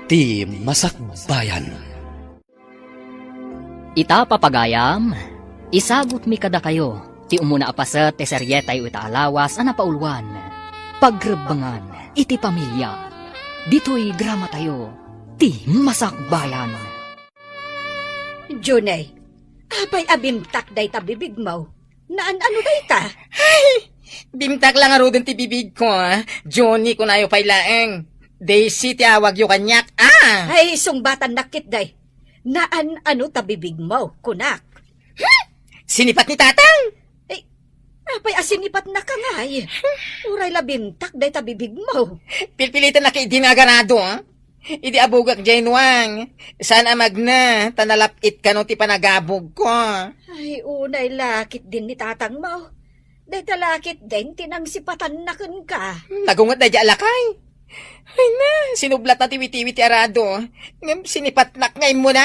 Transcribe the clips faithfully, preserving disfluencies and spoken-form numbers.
Ti Masakbayan. Ita, papagayam, isagutmi kadakayo ti umuna a paset ti serietayo ita a lawas a napauluan, Pagrebbengan iti Pamilia. Ditoy dramatayo, Ti Masakbayan. Junay, apay a bimtak dayta bibigmo? Naan-ano dayta? Ay, bimtak la ngaruden ti bibigko, a. Johnny kunayo pay laeng. Daisy ti awagyo kaniak, a. Ay, sungbatannak ketdi. Naan-ano ta bibigmo, kunak? Hmm? Sinipat ni Tatang? Ay, apay a sinipatnaka ngay? Uray la bimtak dayta bibigmo. Pilpilitennak idi nga agarado, a. Idi abugak diay nuang, saan a magna, ta nalap-it kano ti panagabugko. Ay, unay la ketdin ni Tatangmo. Dayta la ketdin ti nangsipatanna kenka. Nagunget daydiay a lakay. Ay na, sinublatna ti witiwit ti arado. Ngem sinipatnak nga immuna.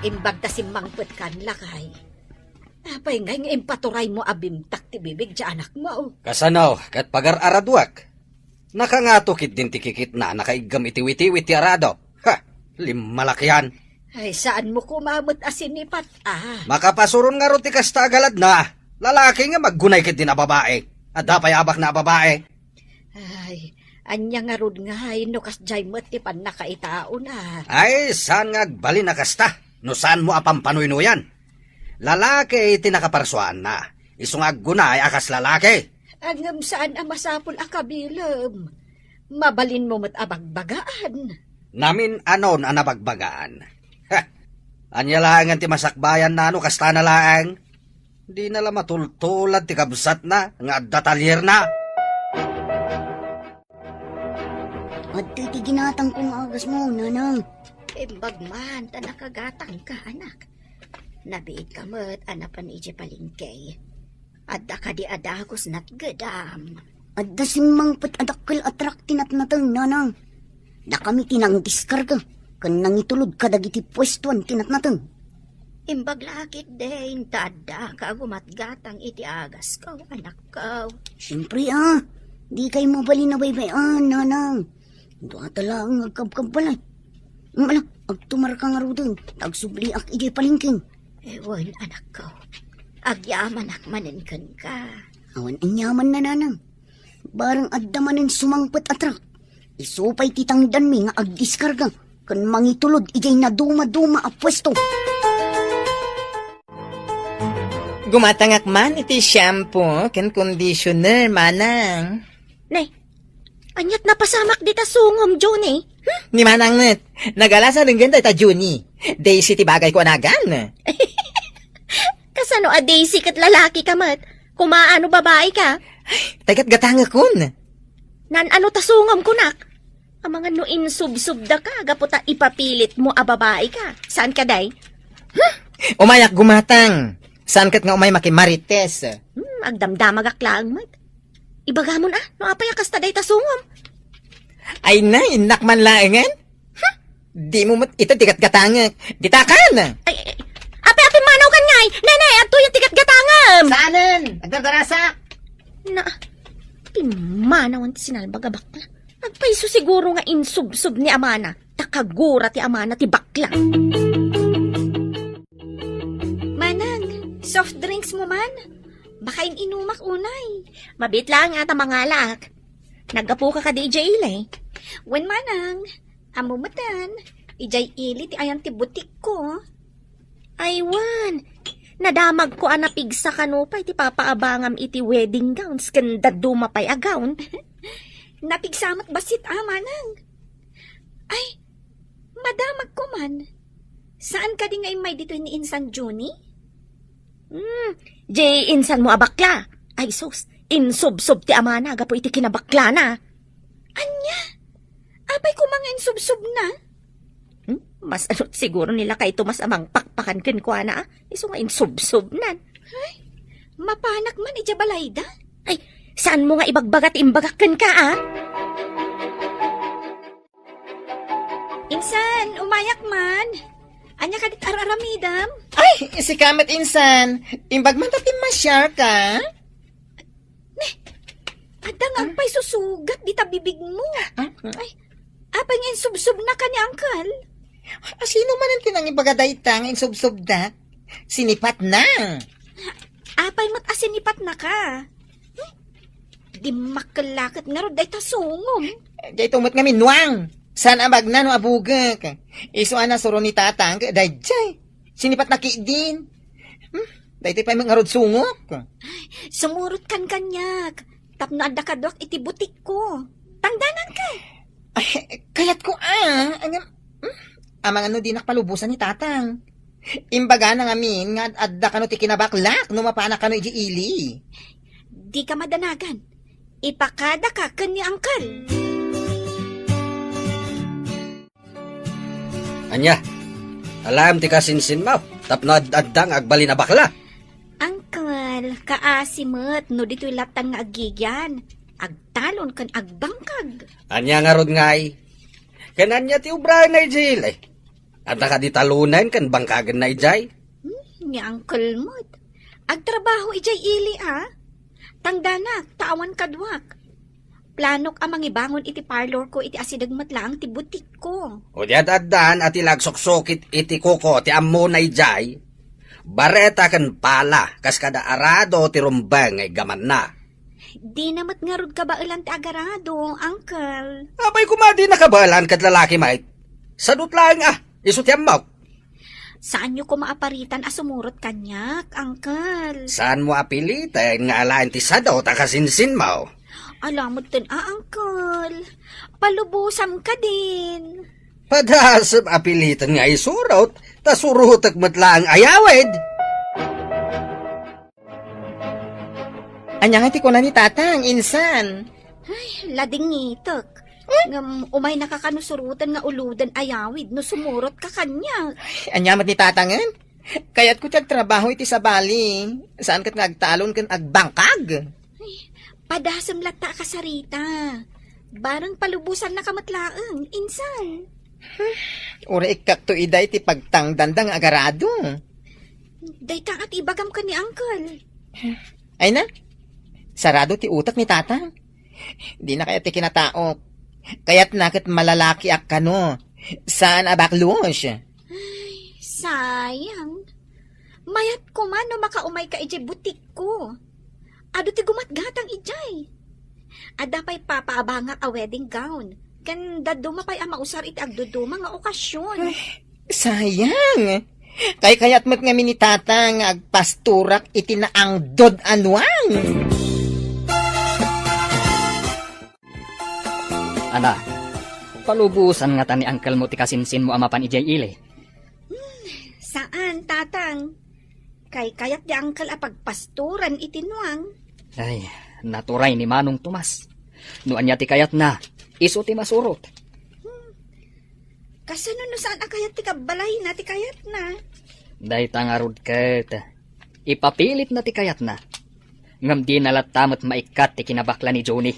Imbag ta simmangpetkan, lakay. Apay ngay nga impaturaymo a bimtak ti bibig ti anakmo? Kasano ket pagar-araduak? Nakangato ketdin ti kikitna a nakaiggem iti witiwit ti arado. Ha! Limmalakian! Ay, saanmo koma met a sinipat, a? Makapasuron ngarud ti kasta a galadna. Lalaki nga maggunay ketdin a babai. Adda pay abakna a babai. Ay, ania ngarud ngay no kasdiay met ti pannakaitaona? Ay, saan nga agbalin a kasta no saanmo a pampanuynuyan? Lalaki ti nakaparsuaanna, isu nga aggunay a kas lalaki. Ngem saan a masapul a kabilem. Mabalinmo met a bagbagaan. Namin-anon a nabagbagaan. Ha! Ania laengen ti masakbayanna no kastana laeng? Dina la matultulad ti kabsatna nga adda talierna. Adda iti ginatangko nga agasmo, nanang. Imbag man ta nakagatangka, anak. Nabiitka met a napan idiay palengke. Adda kadi a dagus natgedam? Adda simmangpet a dakkel a truck ti natnateng, nanang. Dakami ti nangdiskarga ken nangitulod kadagiti puestoan ti natnateng. Imbag la ketdin ta addaka a gumatgatang iti agasko, anakko. Siempre, a. Dikay mabalin a baybay-an, nanang. Duata laeng nga agkabkabbalay. Ala, agtumarka ngaruden, ta agsubliak idiay palengke. Wen, anakko. Agyamanak manen kenka. Awan aniamanna, nanang. Barang adda manen sumangpet a truck, isu pay ti tangdanmi nga agdiskarga ken mangitulod idiay nadumaduma a puesto. Gumatangak man iti shampoo ken conditioner, manang. Ne, aniat napasamak dita sungom, Johnny? Hmm? Ni manang met, nagala sa denggen dayta Johnny. Daisy ti bagay ko anagan. Kasano a Daisy ket lalaki ka met? Kumaano babae ka? Ay, tay gatgatangekon. Naan-ano ta sungom kunak? Amangan no insubsubda ka, gapu ta ipapilit mo a babae ka. Saan ka, day? Hmm? Umayak gumatang. Saan ket nga umay makimarites? Hmm, agdamdamagak laeng met. Ibagamon a, no apay a kasta dayta sungom? Ay na, innak man laengen? Hmm? Di mo met ita ti gatgatangek. Ditakan! Ay, ay, ape, ape, manaw kan ngay! Nene, adtoy ti gatgatangem! Saanen? Agdardarasak! Na, ti manawan ti sinalbag a bakla. Agpayso siguro nga insubsob ni amana. Ta kagura ti amana ti bakla. Manang, soft drinks mo man? Baka in-inumak unay. Mabit lang ata mangalak. Naggapu ka kadi idiay ili? Wen, manang. Ammo metten, idiay ili ti ayan ti butikko. Ay wen, nadamagko a napigsa kano pay ti papaabangam iti wedding gowns ken dadduma pay a gown. Napigsa met bassit a, manang. Ay, madamagko man. Saan kadi nga immay ditoy ni Insan Junie? Hmm, di insan mo a bakla. Ay sus, insubsob ti amana gapu iti kinabaklana. Ania? Apay koma nga insubsobna? Hmm? Mas anot siguro ni Lakay Tomas a mangpakpakan kenkuana, a? Isu nga insubsobnan. Ay, mapanak man idiay balayda? Ay, saan mo nga ibagbaga ti imbagak kenka, a? Insan, umayak man. Ania kadit ar-aramidem? Ay, sika met, insan. Imbag man ta timmasyar ka? Ne, Dangan pay susugat dita bibigmo. Ah, mm. Ay, apay nga insubsubnaka ni Uncle? A, sino manen ti nangibaga dayta nga insubsubdak? Sinipatna. Apay met a sinipatnaka? Hmm? Dimmakkel la ket ngarud dayta sungom. Dayto met ngamin, Nuang. Saan a magna no abugek? Isu a nasuro ni Tatang ket daydiay. Sinipatna ketdin. Hmm? Daytoy pay met ngarud sungok. Sumurotkan kaniak. Tapno adda kaduak iti butikko. Tangdananka. Ay, kayatko a. Ngem, hmm? Amangan no dinak palubosan ni Tatang. Imbagana ngamin nga ad-adda kano ti kinabaklak no mapanak kano idiay ili. Dika madanagan. Ipakadaka ken ni Uncle. Ania? Alaem ti kasinsinmo tapno ad-adda nga agbalin a bakla? Uncle, kaasi met no ditoy latta nga agigian, agtalon ken agbangkag. Ania ngarud ngay? Ken ania ti obraenna idiay ili? Adda kadi talonen ken bangkagenna idiay? Hmm, ni Uncle met. Agtrabaho idiay ili a. Tangdanak, ta awan kaduak. Planok a mangibangon iti parlorko iti asideg met laeng ti butikko. O di ad-addan a ti la agsuksukit iti kuko ti ammona idiay, bareta ken pala, kas kada arado ti rumbeng nga iggamanna. Dina met ngarud kabaelan ti agarado, Uncle. Apay koma dina kabaelan ket lalaki met? Sadut laeng a, isu ti ammok. Saanyo koma a paritan a sumurot kaniak, Uncle. Saanmo a piliten nga alaen ti sadut a kasinsinmo? Ala metten a, Uncle. Palubosanka din. Padasem a piliten nga isurot, ta surotek met laeng ayawid. Ania nga ti kuna ni Tatang, insan? Ay, ladingitek. Ay! Ngem umaynaka kano suroten nga uloden ayawid no sumurotka kaniak. Ay, ania met ni Tatangen? Kayatko ti agtrabaho iti sabali. Saan ket nga agtalon ken agbangkag? Ay, padasem latta a kasarita. Bareng palubosannaka met laeng, insan. Uray ikkakto ida iti pagtangdanda nga agarado. Dayta nga ti ibagam ken ni Uncle. Ay na, sarado ti utek ni Tatang. Dina kayat ti kinataok. Kayatna ket malalakiak kano. Saan a baklos. Ay, sayang. Mayat koma no makaumayka idiay butikko. Adu ti gumatgatang idiay. Adda pay papaabangak a wedding gown. Ken dadduma pay a mausar iti agduduma nga okasyon. Ay, sayang. Kaykayat met ngamin ni Tata nga agpastorak iti naangdod a nuang. Ana, palubosan ngata ni angkelmo ti kasinsinmo a mapan idiay ili? Hmm, saan, Tatang. Kaykayat ti angkel a pagpastoran iti nuang. Ay, naturay ni Manong Tomas. No ania ti kayatna, isu ti masurot. Hmm. Kasano no saan a kayat ti kabbalayna ti kayatna? Dayta ngarud ket, ipapilitna ti kayatna. Ngem dina latta met maikkat ti kinabakla ni Johnny.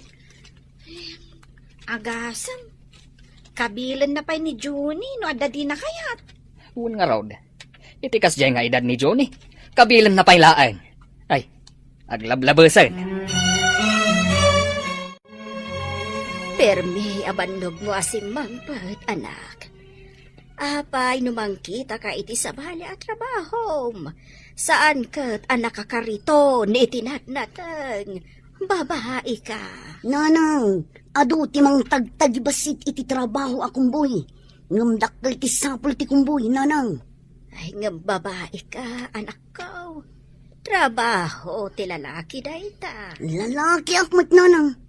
Agasem, kabilenna pay ni Johnny no adda dina kayat. Wen ngarud, iti kasdiay nga edad ni Johnny, kabilenna pay laeng. Ay, aglablabesen. Permi a bannogmo a simmangpet, anak. Apay no mangkitaka iti sabali a trabahom? Saan ket a nakakariton iti natnateng. Babaika. Nanang, adu ti mangtagtagibassit iti trabaho a kumboy. Ngem dakkel ti sapul ti kumboy, nanang. Ay, ngem babaika, anakko. Trabaho ti lalaki dayta. Lalakiak met, nanang.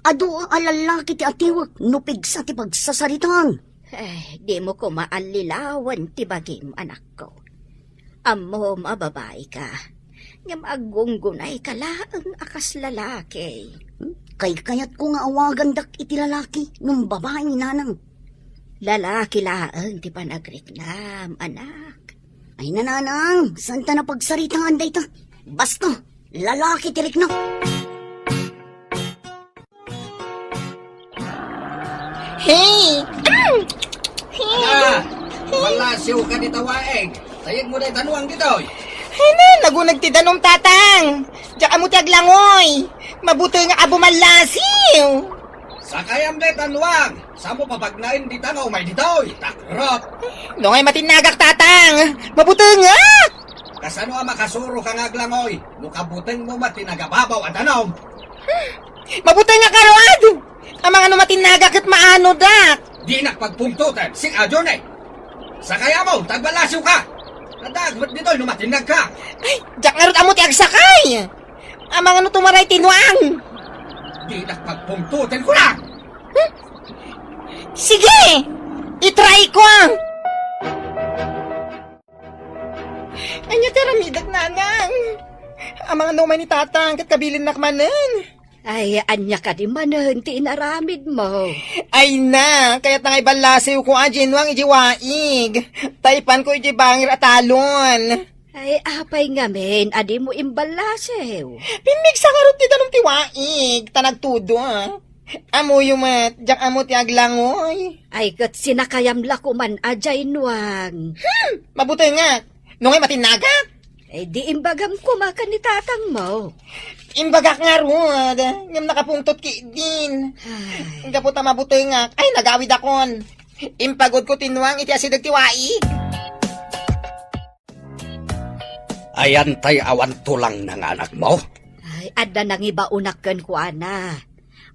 Adu a lallaki ti atiwek no pigsa ti pagsasaritaan. Eh, dimo koma allilawen ti bagim, anakko. Ammom a babaika, ngem aggunggunayka laeng a kas lalaki. Kaykayatko nga awagandak iti lalaki ngem babai, nanang. Lalaki laeng ti panagriknam, anak. Ay, nanang, saanta a pagsaritaan dayta. Basta, lalaki ti rikna. Hey! Hey! Ana, malasiw ka dita waeg. Tayegmo dayta nuang ditoy. Ay na, naguneg ti danum, Tatang. Diak ammo ti aglangoy. Mabutengak a bumallasiw. Sakayam dayta, Nuang. Samo pabagnaen dita nga umay ditoy, takrot. No ngay matinnagak, Tatang. Mabutengak. Kasano a makasuroka nga aglangoy no kabutengmo met ti nagababaw a danum? Mabutengak ngarud. Amangan no matinnagak ket maanodak. Dinak pagpungtoten, sika Johnny. Sakayam ta agballasiwka. Addaak met ditoy no matinnagka. Ay, diak ngarud ammo ti agsakay. Amangan no tumaray ti Nuang. Dinak pagpungtoten, kunam. Sige! I-try ko! Ania ti aramidek, Nanang? Amangan no umay ni Tatang ket kabilinnak manen. Ay, ania kadi manen ti inaramidmo? Ay na, kayatna nga iballasiwko a Nuang idiay waig. Ta ipanko idiay bangir a talon. Ay, apay ngamin a dimo imballasiw? Pimmigsa ngarud ti danum ti waig, ta nagtudo. Ammoyo met, diak ammo ti aglangoy. Ay, ket sinakayam la koman a Nuang. Hmm, mabutengak. No ngay matinnagak? Eh, di imbagam koma ken ni tatangmo. Imbagak ngarud, ngem nakapungtot ketdin. Ay. Gapu ta mabutengak, ay, nagawidakon. Impagudko ti Nuang iti asideg ti waig. Ayan tay awan tulangna nga anakmo? Ay, adda nangibaonak kenkuana.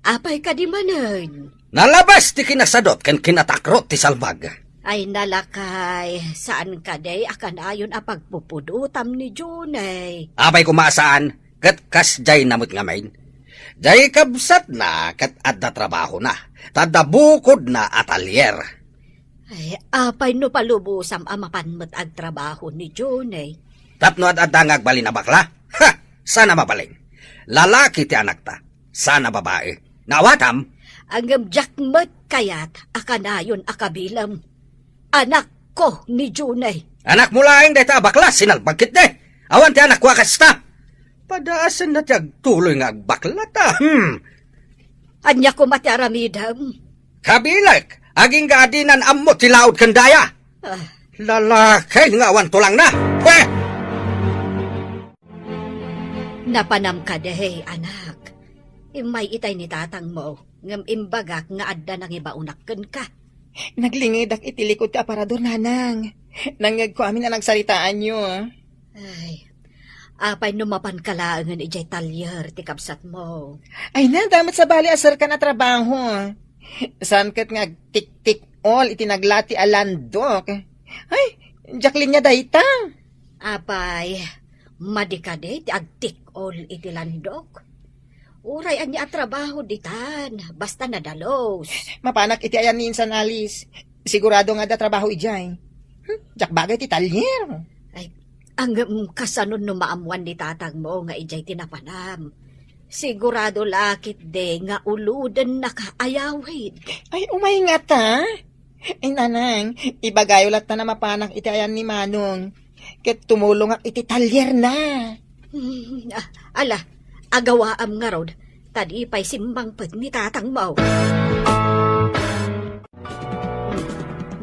Apay kadi manen? Nalabas ti kinasadot ken kinatakrot ti salbag. Ay, nalakay, saan kadi a kanayon a pagpupudotam ni Junay? Apay koma a saan, ket kasdiayna met ngamin. Jay kabsatna ket adda trabahona, ta adda bukodna a talyer. Ay, apay no palubosam a mapan met agtrabaho ni Junay? Tapno ad-adda nga agbalin a bakla? Ha! Saan a mabalin? Lalaki ti anakta. Saan a babae. Naawatam? Ngem diak met kayat a kanayon a kabilem. Anakko ni Junay. Anakmo laeng dayta a bakla, sinalbag ketdi. Awan ti anakko a kasta. Padaasenna ti agtuloy nga agbakla ta. Hmm. Ania koma ti aramidem? Kabilek, agingga a dinan ammo ti laud ken daya. Ah. Lalaki nga awan tulangna. Pwe! Napanam kadi, anak. Immay itay ni tatangmo, ngem imbagak nga adda nangibaonak kenka. Naglingedak iti likod ti aparador, Nanang. Nangngegko amin a nagsalitaanyo. Ay, apay no mapanka laengen idiay talyer ti kabsatmo? Ay na, adda met sabali a serkan a trabaho. Saan ket nga agtiktik-ol iti naglati a landok? Ay, diak linia dayta. Apay, madi kadi ti agtik-ol iti landok? Uray ania a trabaho ditan, basta nadalus. Mapanak iti ayan ni insan Alice. Sigurado nga adda trabaho idiay. Hmm, diak bagay ti talyer. Ay, ngem kasano no maammuan ni tatangmo nga idiay ti napanam? Sigurado la ketdi nga ulodennaka a yawid. Ay, umay ngata? Ay, Nanang, ibagayo latta a mapanak iti ayan ni Manong. Ket tumulongak iti talyerna. Hmm, ah, ala, agawaam ngarud, ta di pay simmangpet ni tatangmo.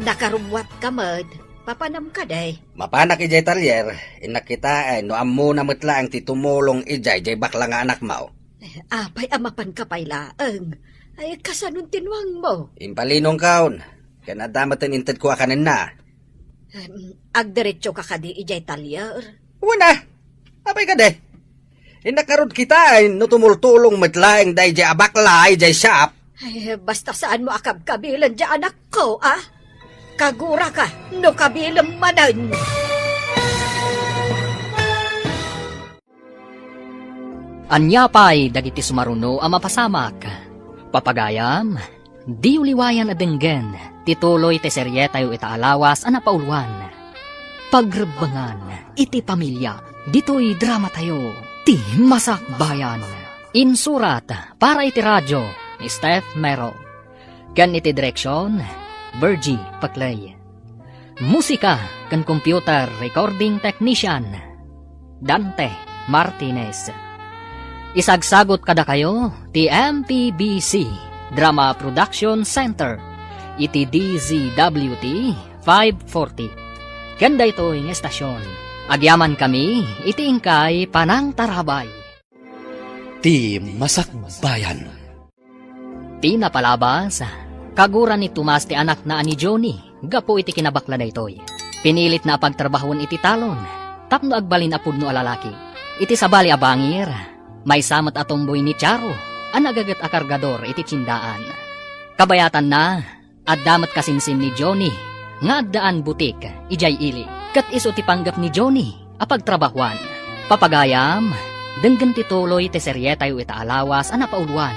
Nakarubbuatka met, papanam kadi? Mapanak idiay talyer, innak kitaen no ammona met laeng ti tumulong idiay, diay bakla nga anakmo. Apay a mapanka pay laeng? Ay, kasanon ti nuangmo? Impalinongkon, ken adda met ti intedko a kanenna. Em, agdiretsoka kadi idiay talyer? Wen a. Apay kadi? Innak ngarud kitaen no tumultulong met laeng daydiay a bakla idiay shop. Ay, basta saanmo a kabkabilen diay anakko, a? Kaguraka no kabilem manen. Ania pay dagiti sumaruno a mapasamak? Papagayam, diyo liwayan a denggen ti tuloy ti serietayo ita a lawas a napauluan, Pagrebbengan iti Pamilia. Ditoy dramatayo, Ti Masakbayan. Insurat para iti radio ni Steph Mero. Ken iti direksion, Virgie Paclay. Musika ken computer recording technician, Dante Martinez. Isagsagut kadakayo ti M P B C Drama Production Center iti D Z W T five forty. Ken daytoy nga estasion, agyamankami iti inkay panangtarabay. Ti Masakbayan. Ti napalabas, kagura ni Tomas ti anakna a ni Johnny gapu iti kinabakla daytoy. Pinilitna a pagtrabahoen iti talon tapno agbalin a pudno a lalaki. Iti sabali a bangir, maysa met a tomboy ni Charo a nagaget a kargador iti tiendaan. Kabayatanna, adda met kasinsin ni Johnny nga addaan butik idiay ili, ket isu ti panggep ni Johnny a pagtrabahoan. Papagayam, denggen ti tuloy ti serietayo ita a lawas a napauloan,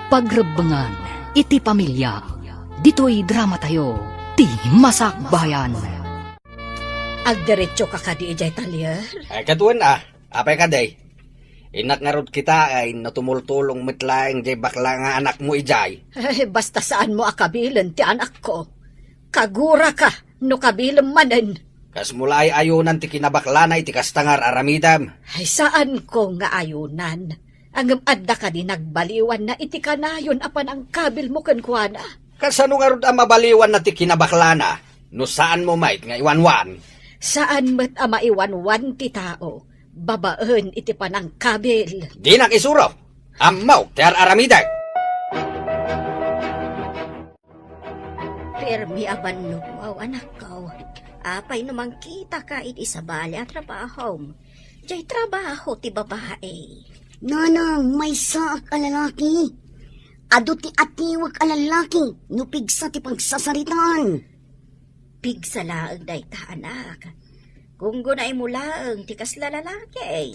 Pagrebbengan iti Pamilia. Ditoy dramatayo, Ti Masakbayan. Agdiretso ka kadi idiay talyer? Ay, ket wen a. Apay kadi? Innak ngarud kitaen no tumultulong met laeng jay bakla nga anakmo idiay. Ay, basta saanmo a kabilen ti anakko. Kaguraka no kabilem manen. Kasmo la ay ayunan ti kinabaklana iti kasta nga ar-aramidem. Ay, saanko nga ayunan. Ngem adda kadi nagbaliwanna iti kanayon a panangkabilmo kenkuana? Kasano ngarud a mabaliwanna ti kinabaklana no saanmo met nga iwanwan? Saan met a maiwanwan ti tao babaen iti panangkabil. Dinak isuro. Ammok ti ar-aramidek. Permi a bannogaw, anakko. Apay no mangkitaka iti sabali a trabahom? Jay trabaho ti babae. Nanang, maysaak a lalaki. Adu ti atiwek a lalaki no pigsa ti pagsasaritaan. Pigsa laeng dayta, anak. Gunggunaimo laeng ti kasla lalaki.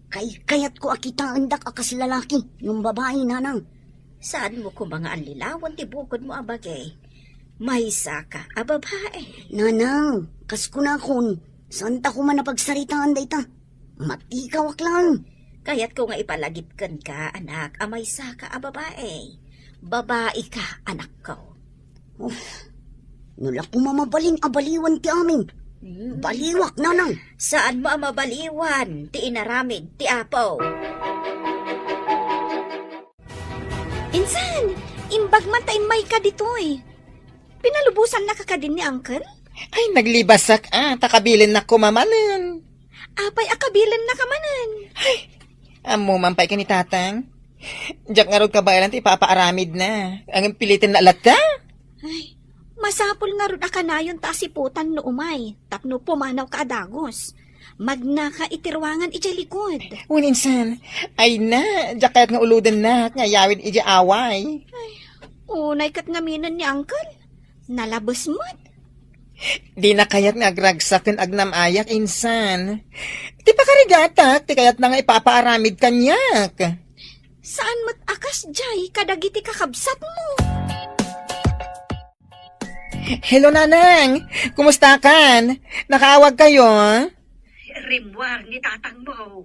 Kaykayatko a kitaendak a kas lalaki ngem babai, nanang. Saanmo koma nga allilawen ti bukodmo a bagi? Maysaka a babai. Nanang, kas kunakon, saanta koma a pagsaritaan dayta. Matikawak laeng. Kayatko nga ipalagip kenka, anak, a maysaka a babai. Babaika, anakko. Uf, no la koma mabalin a baliwan ti amin. Mm. Baliwak, nanang. Saanmo a mabaliwan ti inaramid ti Apo. Insan, imbag man ta immayka ditoy. Pinalubosannaka kadin ni Uncle? Ay, naglibasak a, ta kabilennak koma manen. Apay a kabilennaka manen? Ay, ammo man pay ken ni Tatang. Diak ngarud kabaelan ti ipapaaramidna. Ngem pilitenna latta? Ay, masapul ngarud a kanayon ta asiputan no umay, tapno pumanawka a dagus. Magnaka iti ruangan idiay likod. Wen insan, ay na, diak kayat nga ulodennak nga ayawid idiay away. Ay, unay ket ngaminen ni Uncle. Nalabes met. Dina kayat nga agragsak ken agnam-ayak, insan. Ti pakarigatak, ti kayatna nga ipapaaramid kaniak. Saan met a kasdiay kadagiti kakabsatmo? Hello, Nanang! Kumustakan? Nakaawag kayo? Rimmuar ni tatangmo.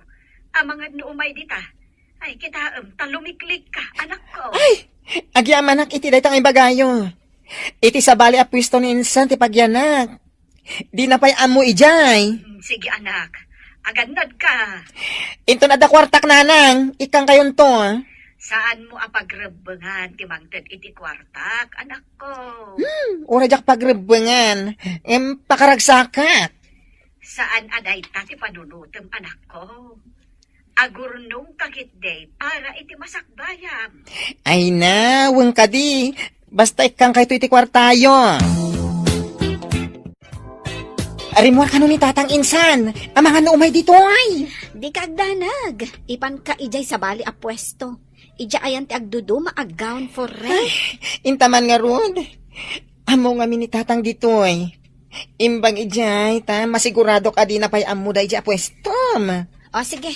Amangan no umay dita. Ay, kitaem, ta lumiklikka, anakko. Ay! Agyamanak iti dayta nga ibagayo. Iti sabali a puesto ni insan ti pagyanak. Dina pay ammo idiay. Mm, sige, anak. Agannadka. Inton adda kuartak, Nanang, ikkangkayonto. Saanmo a pagrebbengan ti mangted iti kuartak, anakko? Hmm, uray diak pagrebbengan. Em, pakaragsakak. Saan a dayta ti panunotem, anakko? Agurnongka ketdi para iti masakbayam. Ay na, wen kadi. Basta ikkangkayto iti kuartayo. Rimmuar kano ni Tatang insan. Amangan no umay ditoy. Dika agdanag. Ipanka idiay sabali a puesto. Idiay ayan ti agduduma a gown for rent. Ay, intaman ngarud. Ammo ngamin ni Tatang ditoy. Imbag idiay, ta masiguradok a dina pay ammo daydiay a puestom. O, sige.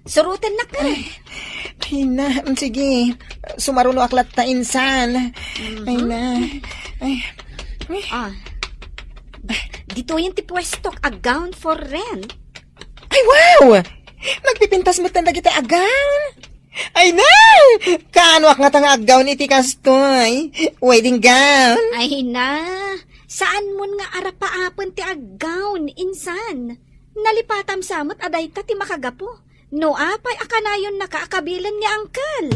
Surotennak. Ay, ay na, mm, sige. Sumarunoak latta insan. Mhm. Ay na. Ay. Ay. Ah. Ditoyen ti puestok a gown for rent. Ay, wow! Nagpipintas metten dagiti a gown. Ay na! Kaanoak ngata nga aggown iti kastoy? Wedding gown? Ay na! Saanmon nga arapaapen ti aggown, insan? Nalipatam sa met a dayta ti makagapu. No apay a kanayonnaka a kabilen ni Uncle?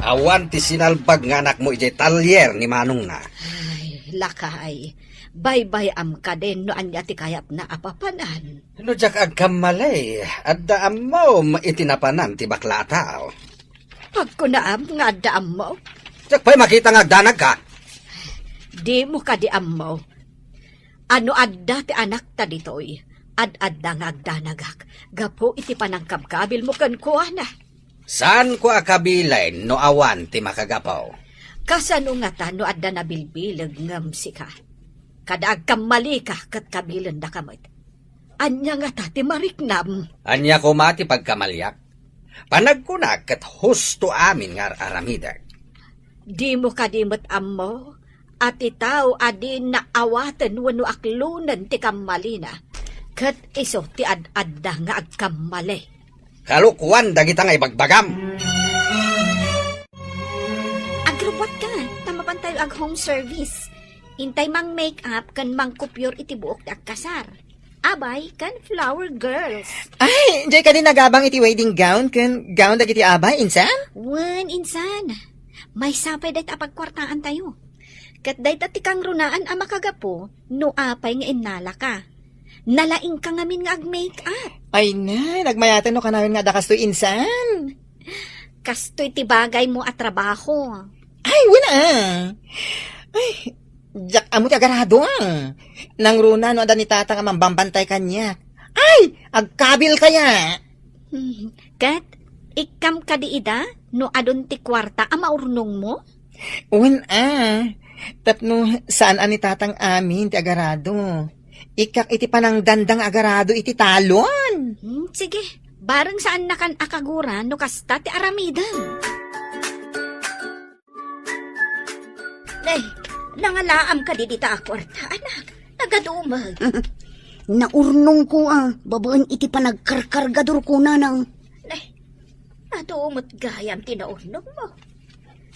Awan ti sinalbag nga anakmo idiay talyer ni manongna. Ay, lakay. Baybay-am kadin no ania ti kayatna a papanan? No diak agkamali, adda ammom iti napanan ti bakla a tao. Agkunaam nga adda ammo? Diak pay makita nga agdanagka. Dimo kadi ammo? Ano adda ti anakta ditoy, ad-adda nga agdanagak gapu iti panangkabkabilmo kenkuana. Saanko a kabilen no awan ti makagapu. Kasano ngata no adda nabilbileg ngem sika? Kada agkammalika ket kabilendaka met. Ania ngata ti mariknam? Ania koma ti pagkamaliak? Panagkunak ket husto amin nga ar-aramidek. Dimo kadi met ammo a ti tao a di naawaten wenno aklonen ti kammalina, ket isu ti ad-adda nga agkammali. Kalokoan dagita nga ibagbagam. Agrubbuatka, ta mapantayo ag-home service. Intay mang-make-up ken mangkupyor iti buok ti agkasar. Abay ken flower girls. Ay, diay kadi nagabang iti wedding gown ken gown dagiti abay, insan? Wen, insan. Maysa pay dayta a pagkuartaantayo. Ket dayta ti kangrunaan a makagapu no apay nga innalaka. Nalaingka ngamin nga ag-make-up. Ay na, nagmayaten no kanayon nga adda kastoy, insan. Kastoy ti bagaymo a trabaho. Ay, wen a. Ay, diak ammo ti agarado a. Nangruna no adda ni tatang a mambambantay kaniak. Ay, agkabil kaya. Hmm, ket ikkam kadi ida no adun ti kuarta a maurnongmo? Wen a, tapno saan a ni tatang amin ti agarado. Ikkak iti panangdanda nga agarado iti talon. Hmm, sige, bareng saannakan a kagura no kasta ti aramidem. Ne, nangalaam kadi dita a kuarta, anak. Nagadumag. Naurnongko a, babaen iti panagkarkargadorko, nanang. Ne, adu met gayam ti naurnongmo.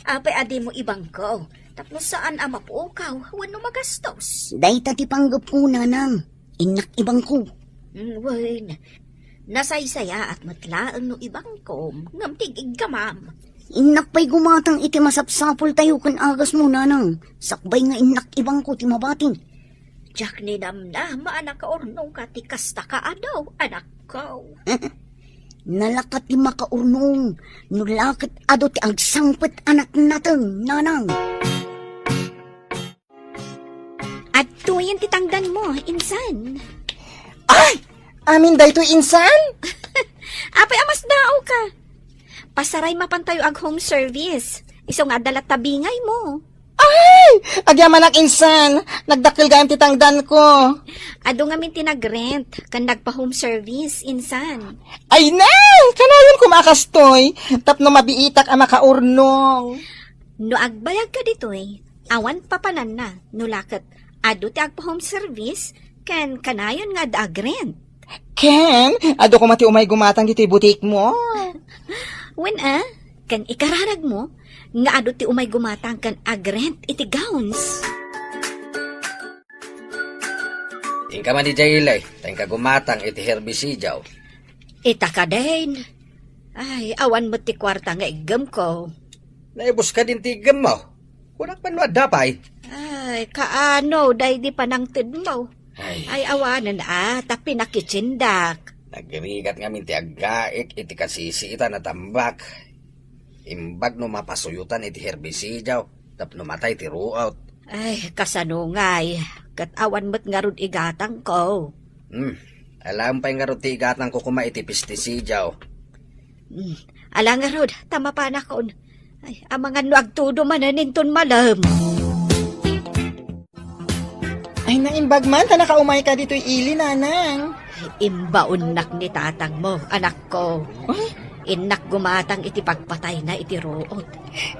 Apay a dimo ibangko, tapno saan a mapukaw wenno magastos? Dayta ti panggepko, nanang. Innak ibangko. Mm, wen, nasaysayaat met laeng no ibangkom, ngem ti iggamam. Innak pay gumatang iti masapsapultayo ken agasmo, nanang. Sakbay nga innak ibangko ti mabati. Diak ninamnama a nakaurnongka ti kasta kaadu, anakko. Nalaka ti makaurnong, no la ket adu ti agsangpet a natnateng, nanang. Adtoyen ti tangdanmo, insan. Ay! Amin daytoy, insan? Apay a masdaawka? Pasaray mapantayo ag-home service. Isu nga adda latta bingaymo. Ay! Agyamanak, insan. Nagdakkel gayam ti tangdanko. Adu ngamin ti nag-rent ken nagpa-home service, insan. Ay na! Kanayon koma a kastoy, tapno mabiitak a makaurnong. No agbayagka ditoy, awan papananna, no la ket adu ti agpa-home service, ken kanayon nga adda agrent. Ken, adu koma ti umay gumatang ditoy butikmo. Wen a, ken ikararagmo, nga adu ti umay gumatang ken agrent iti gowns. Inka man idiay ili, ta inka gumatang iti herbisidio. Ita kadin. Ay, awan met ti kuarta nga iggemko. Naibus kadin ti iggemmo. Kunak man no adda pay. Ay, kaano, daydi panangtedmo? Ay. Ay, awanen a, ta pinakitsindak. Nagrigat ngamin ti aggaik iti kasisiitan a tambak. Imbag no mapasuyotan iti herbisidio, tapno matay ti ruot. Ay, kasano ngay, ket awan met ngarud igatangko. Hmm, alaem pay ngarud ti igatangko koma iti pestisidio. Hmm, ala ngarud, ta mapanakon. Ay, amangan no agtudo manen inton malem. Ay, naimbag man, ta nakaumayka ditoy ili, nanang. Ay, imbaonnak ni tatangmo, anakko. Ay. Innak gumatang iti pagpatayna iti ruot.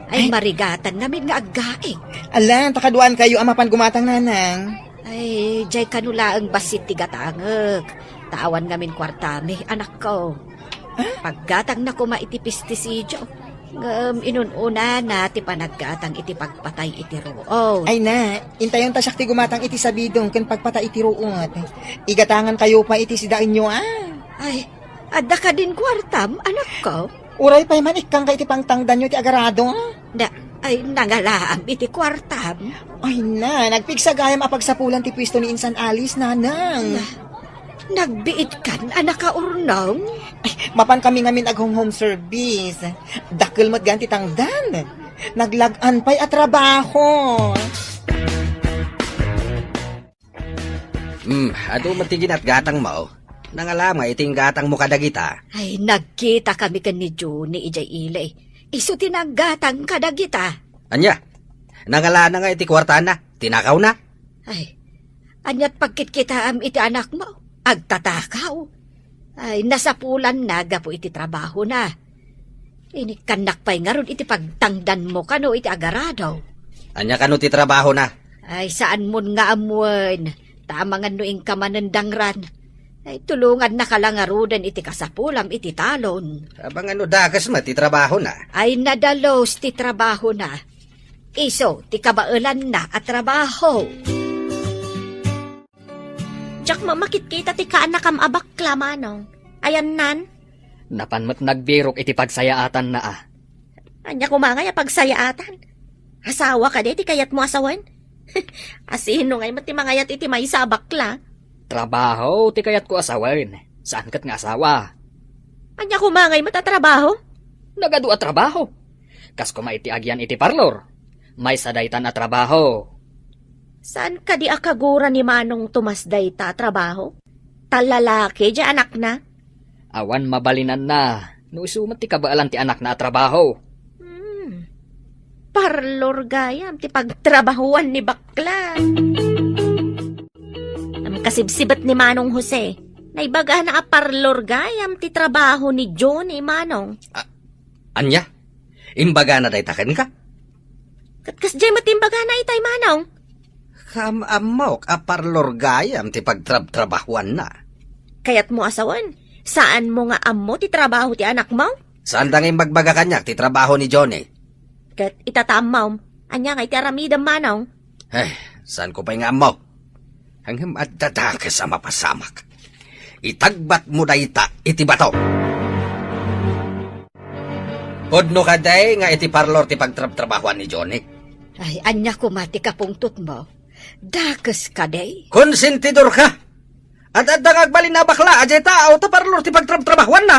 Ay, ay. Marigatan ngamin nga aggaik. Ala, ta kaduaankayo a mapan gumatang, nanang. Ay, diay kano laeng bassit ti gatangek. Ta awan ngamin kuartami, anakko. Ah? Paggatangna koma iti pestisidio. Ngem inun-unana ti panaggatang iti pagpatay iti ruot. Ay na, intayon ta siak ti gumatang iti sabidong ken pagpatay iti ruot. Igatangankayo pay iti sidaenyo, a. Ay, adda kadin kuartam, anakko? Uray pay man ikkanka iti pangtangdanyo ti agarado, a. Da, Ay, nangalaam iti kuartam. Ay na, nagpigsa gayam a pagsapulan ti pwesto ni Insan Alice, Nanang. Na, nagbiitkan a nakaurnong? Ay, mapan kami ngamin ag-home service. Dakkel met gayam ti tangdan. Naglag-an pay a trabaho. Hmm, adu met ti ginatgatangmo. Nangalaam nga iti inggatangmo kadagita. Ay, nagkita kami ken ni Johnny idiay ili. Isu ti naggatang kadagita. Ania? Nangalana nga iti kuartana, tinakawna? Ay, aniat pagkitkitaam iti anakmo? Agtatakaw. Ay, nasapulanna gapu iti trabahona. Inikkannak pay ngarud iti pagtangdanmo kano iti agarado. Ania kano ti trabahona? Ay, saanmon nga ammoen. Ta amangan no inka manen dangran. Ay, tulongannaka la ngaruden iti kasapulam iti talon. Amangan no dakes met ti trabahona. Ay, nadalus ti trabahona. Isu ti kabaelanna a trabaho. Diak met makitkita ti kaanakam a bakla, Manong. Ayannan? Napan met nagbirok iti pagsayaatanna a. Ania koma ngay a pagsayaatan? Asawa kadi ti kayatmo a sawen? Asino ngay met ti mangayat iti maysa a bakla? Trabaho ti kayatko a sawen. Saan ket nga asawa. Ania koma ngay met a trabaho? Nagadu a trabaho. Kas koma iti agian iti parlor. Maysa daytan a trabaho. Saan kadi a kagura ni Manong Tomas dayta a trabaho? Ta lalaki diay anakna? Awan mabalinanna no isu met ti kabaelan ti anakna a trabaho. Hmm. Parlor gayam ti pagtrabahuan ni bakla. Am kasibsibet ni Manong Jose, naibagana a parlor gayam ti trabaho ni Johnny, Manong. A-, ania? Imbagana dayta kenka? Ket kasdiay met ti imbagana itay, Manong. Kaam-ammok a parlor gayam ti pagtrabtrabahuanna. Kayatmo a sawen, saanmo nga ammo ti trabaho ti anakmo? Saanda nga imbagbaga kaniak ti trabaho ni Johnny. Ket ita ta ammom, ania nga iti aramidem, Manong? Eh, saanko pay nga ammo? Ngem adda dakes a mapasamak. Itagbatmo dayta iti bato. Pudno kadi nga iti parlor ti pagtrabtrabahuan ni Johnny? Ay, ania koma ti kapungtotmo? Dakes kadi? Konsentidor ka! Ad-adda nga agbalin a bakla a diay tao ta parlor ti pagtrabtrabahuanna.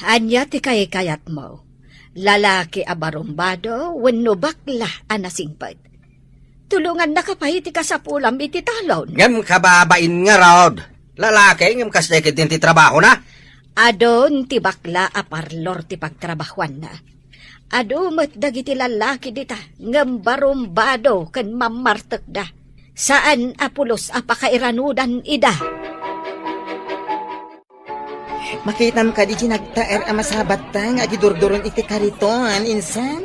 Ania ti kaykayatmo? Lalaki a barumbado wenno bakla a nasingpet? Tulongannaka pay iti kasapulam iti talon. Ngem kababain ngarud. Lalaki, ngem kasdiay ketdin ti trabahona? Adun ti bakla a parlor ti pagtrabahuanna. Adu met dagiti lallaki dita ngem barumbado ken mammartekda. Saan a pulos a pakairanudan ida. Makitam kadi ti nagtaer a masabatta nga agidurduron iti kariton, insan?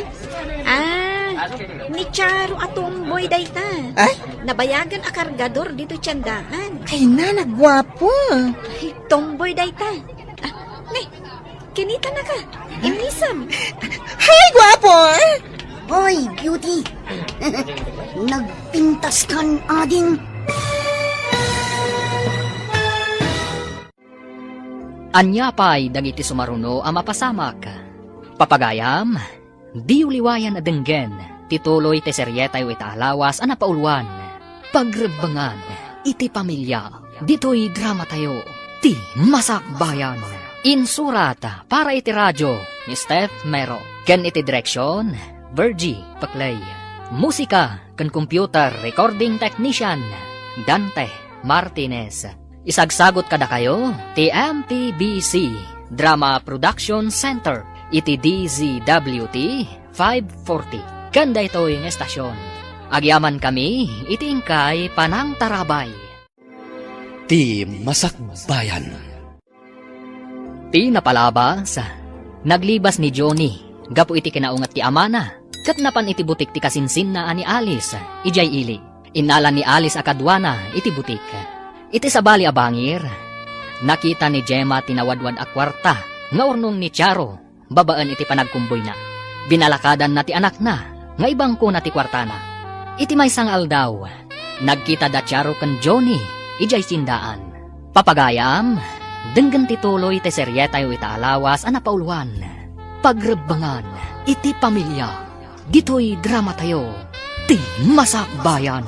Ah, ni Charo a tomboy dayta. Ay? Nabayagan a kargador ditoy tiendaan. Ay, na, nagguapo. Ay, tomboy dayta. Ah, ne, kinitanaka. Immisam. Hay, guapo! Hoy, beauty! Nagpintas kan ading. Ania pay dagiti sumaruno a mapasamak? Papagayam, diyo liwayan a denggen ti tuloy ti serietayo ita a lawas a napauluan, Pagrebbengan iti Pamilia. Ditoy dramatayo, Ti Masakbayan. Insurat para iti radio ni Steph Mero, ken iti direksion, Virgie Peclay. Musika ken computer recording technician, Dante Martinez. Isagsagut kadakayo ti M P B C Drama Production Center iti D Z W T five forty. Ken daytoy nga estasion, agyamankami iti inkay panangtarabay. Ti Masakbayan. Ti napalabas, naglibas ni Johnny gapu iti kinaunget ti amana, ket napan iti butik ti kasinsinna a ni Alice idiay ili. Innala ni Alice a kaduana iti butik. Iti sabali a bangir, nakita ni Gemma ti nawadwad a kuarta nga urnong ni Charo babaen iti panagkumboyna. Binalakadanna ti anakna nga ibangkona ti kuartana. Iti maysa nga aldaw, nagkita da Charo ken Johnny idiay tiendaan. Papagayam, denggen ti tuloy ti serietayo ita a lawas a napauluan, Pagrebbengan iti Pamilia. Ditoy dramatayo, ti Masakbayan.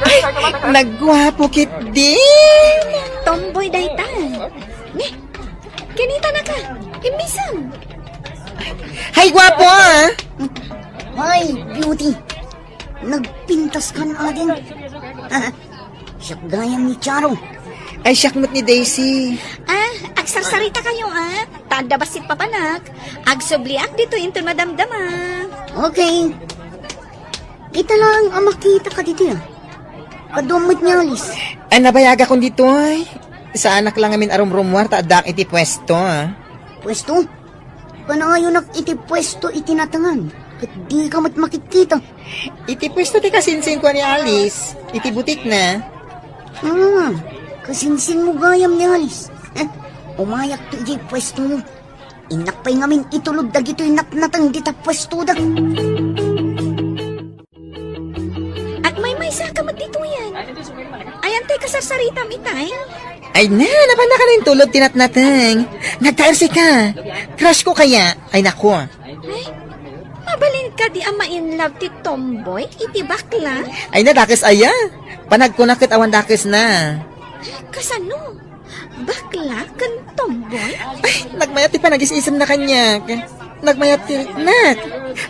Ay, nagguapo ketdin. Tomboy dayta. Ne, kinitanaka. Immisem. Hay, guapo, ah. Hay, beauty. Nagpintas kan ading. Siak gayam ni Charo. Ay, siak met ni Daisy. Ah, agsarsarita kayo, ah. Ta adda bassit papanak. Agsubliak ditoy inton madamdama. Okay. Ita laeng a makitaka ditoy, ah. Kaduam met ni Alice. Ay, nabayagakon ditoy. Saanak la ngamin a rumrumuar ta addaak iti puesto, ah. Puesto? Kanayonak iti puesto iti natengan, ket dika met makitkita. Iti puesto ti kasinsinko ni Alice, iti butikna. Ah, kasinsinmo gayam ni Alice. Eh, umayakto idiay puestomo. Innak pay ngamin itulod dagitoy natnateng dita puestoda. Agmaymaysaka met ditoyen. Ayan tay kasarsaritam itay? Ay na, napannaka na intulod ti natnateng. Nagtaersika. Crush ko kaya. Ay, naku. Ay, mabalin kadi a ma-in love ti tomboy iti bakla? Ay, nadakes aya. Panagkuna ket awan dakesna. Kasano? Bakla ken tomboy? Ay, nagmayat ti panagis-isemna kaniak. Nagmayat ti riknak.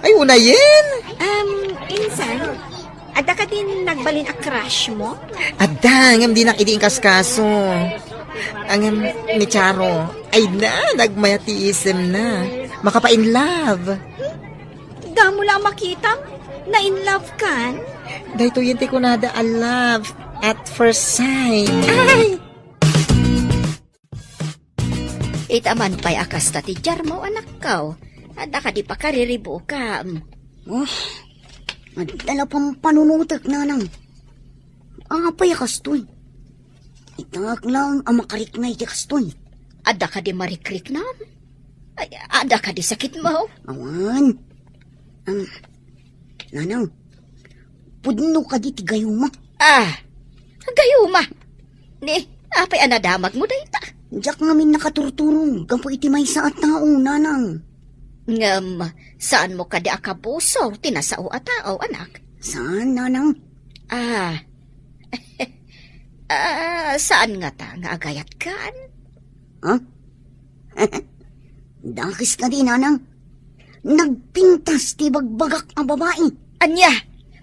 Ay, unayen. Um, insan, adda kadin nagbalin a crush mo? Adda, ngem dinak idi inkaskaso. Ngem ni Charo, ay na, nagmayat ti isemna. Makapa-in love. Damo la a makitam, na-in love kan? Daytoyen ti kunada a love at first sight. Ay! Ita man pay a kasta ti diarmo, anakko. Adda kadi pakariribuam? Oh, adda la pampanunotek, nanang. Apay a kastoy? Itaak laeng a makarikna iti kastoy. Adda kadi marikriknam? Ay, adda kadi sakitmo? Awan. Am, nanang, pudno kadi ti gayuma? Ah, gayuma? Ni, apay a nadamagmo dayta? Diak ngamin nakaturturong gapu iti maysa a tao, nanang. Ngem, saanmo kadi a kabusor ti nasao a tao, anak? Saan, nanang. Ah. Ah, saan ngata nga agayatkan? Ha? Dakes kadi, nanang. Nagpintas ti bagbagak a babai. Ania?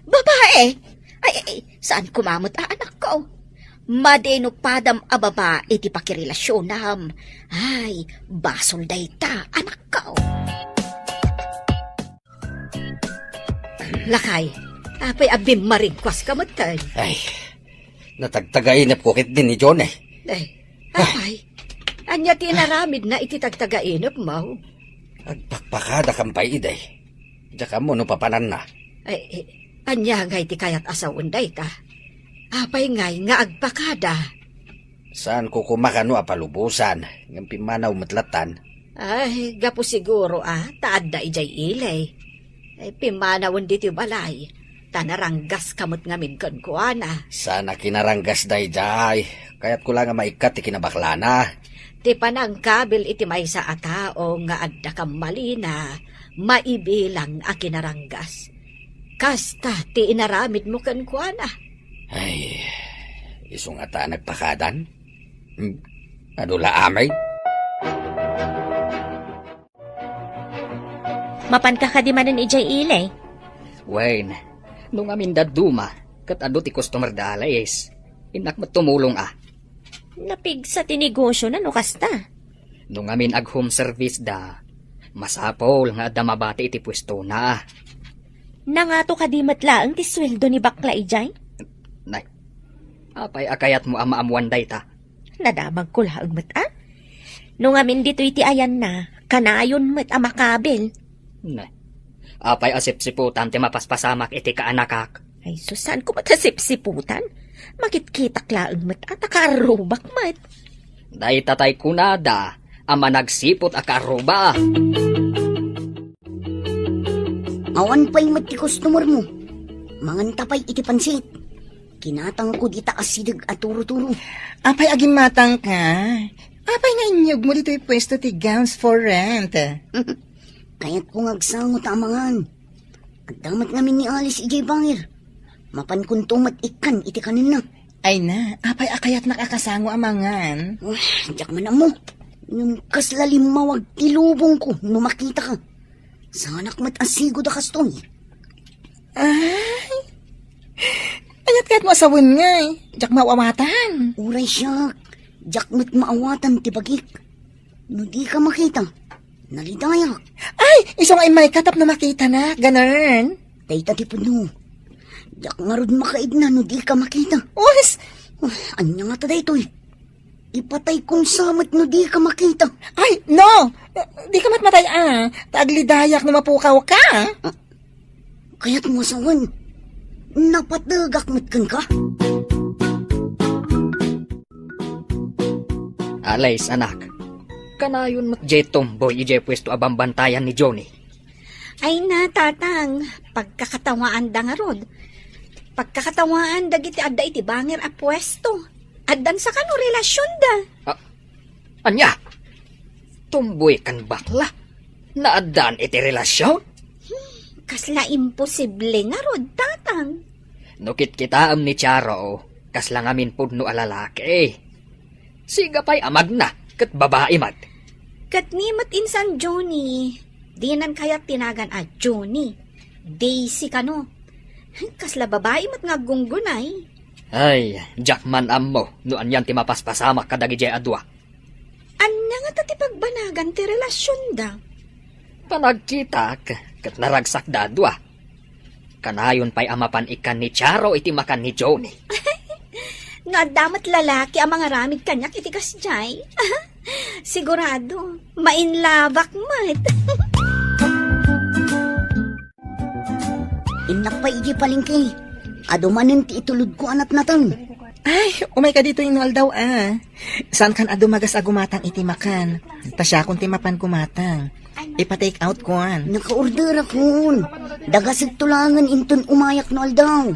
Babai? Ay, ay, ay, saan koma met a, anakko? Madi no padam a babai ti pakirelasionam. Ay, basol dayta, anakko. Lakay, apay a bimmaringkuaska metten? Ay, natagtagainepko ketdin ni John, eh. Ay, apay, ania ti inaramidna iti tagtagainepmo? Agpakpakadakan pay idi. Diak ammo no papananna. Ay, ania ngay ti kayat a sawen dayta? Apay ngay nga agpakada? Saanko koma kano a palubosan, ngem pimmanaw met lattan. Ay, gapu siguro a, ta adda idiay ili. Ay, pimmanawen ditoy balay, ta naranggaska met ngamin kenkuana. Saan a kinaranggas daydiay? Kayatko la nga maikkat ti kinabaklana. Ti panangkabil iti maysa a tao nga adda kammalina, maibilang a kinaranggas. Kasta ti inaramidmo kenkuana. Ay, isu ngata a nagpakadan? Hmm, adu la amay? Mapanka kadi manen idiay ili? Wen, no ngamin dadduma, ket adu ti customer da alas sais, innak met tumulong a. Napigsa ti negosiona no kasta. No ngamin ag-home service da, masapul nga adda mabati iti puestona. Nangato kadi met laeng ti sueldo ni bakla idiay? Nay, apay a kayatmo a maammuan dayta? Nadamagko laeng met a. No ngamin ditoy ti ayanna, kanayon met a makabil. Ne. Apay a sipsiputan ti mapaspasamak iti kaanakak? Ay, sus, saanko met a sipsiputan? Makitkitak laeng met a, ta kaarrubak met. Dayta tay kunada a managsiput a kaarruba. Awan pay met ti customer mo. Manganta pay iti pansit. Kinatangko dita asideg a turo-turo. Apay agimmatangka? Apay nga inyegmo ditoy puesto ti gowns for rent? Kayatko nga agsango ta amangan. Adda met ngamin ni Alice idiay bangir. Mapankonto met ikkan iti kanenna. Ay na, apay a kayatnak a kasango amangan? Ah, diak man ammo. Ngem kasla limmawag ti lubongko no makitaka. Saanak met a sigud a kastoy. Ay, ayat kayat mo a sawen ngay, diak maawatan. Uray siak, diak met maawatan ti bagik. No dika makita, nalidayak. Ay, isu nga immayka tapno makitanak, ganern. Dayta ti pudno. Diak ngarud makaidna no dika makita. Us! Ah, ania ngata daytoy? Ipatay kong samet no dika makita. Ay, no! Dika met matay, a. Ta aglidayak no mapukawka. Ah, kayat mo a sawen. Napategak met kenka. Alice, anak. Kanayon met diay tomboy idiay puesto a bambantayan ni Johnny. Ay na, Tatang, pagkakatawaanda ngarud. Pagkakatawaan dagiti adda iti bangir a puesto. Addan sa kano relasionda. Ah, ania? Tomboy ken bakla? Naaddan iti relasion? Kasla imposible ngarud, Tatang. No kitkitaem ni Charo, kasla ngamin pudno a lalaki. Siga pay a magna, ket babai met. Ket ni met insan Johnny, dinan kayat ti nagan a Johnny. Daisy kano. Kasla babai met nga aggunggunay. Ay, diak man ammo no anian ti mapaspasamak kadagidiay a dua. Ania ngata ti pagbanagan ti relasionda? Panagkitak, ket naragsakda a dua. Kanayon pay a mapan ikkan ni Charo iti makan ni Johnny. No adda met lalaki a mangaramid kaniak iti kasdiay, sigurado, mainlabak met. Innak pay idiay palengke. Adu manen ti itulodko a natnateng. Ay, umayka ditoy no aldaw, a. Saankan a dumagas a gumatang iti makan. Ta siakon ti mapan gumatang. Ipa-take out kon. Nakaorderakon. Dagasek to laengen inton umayak no aldaw.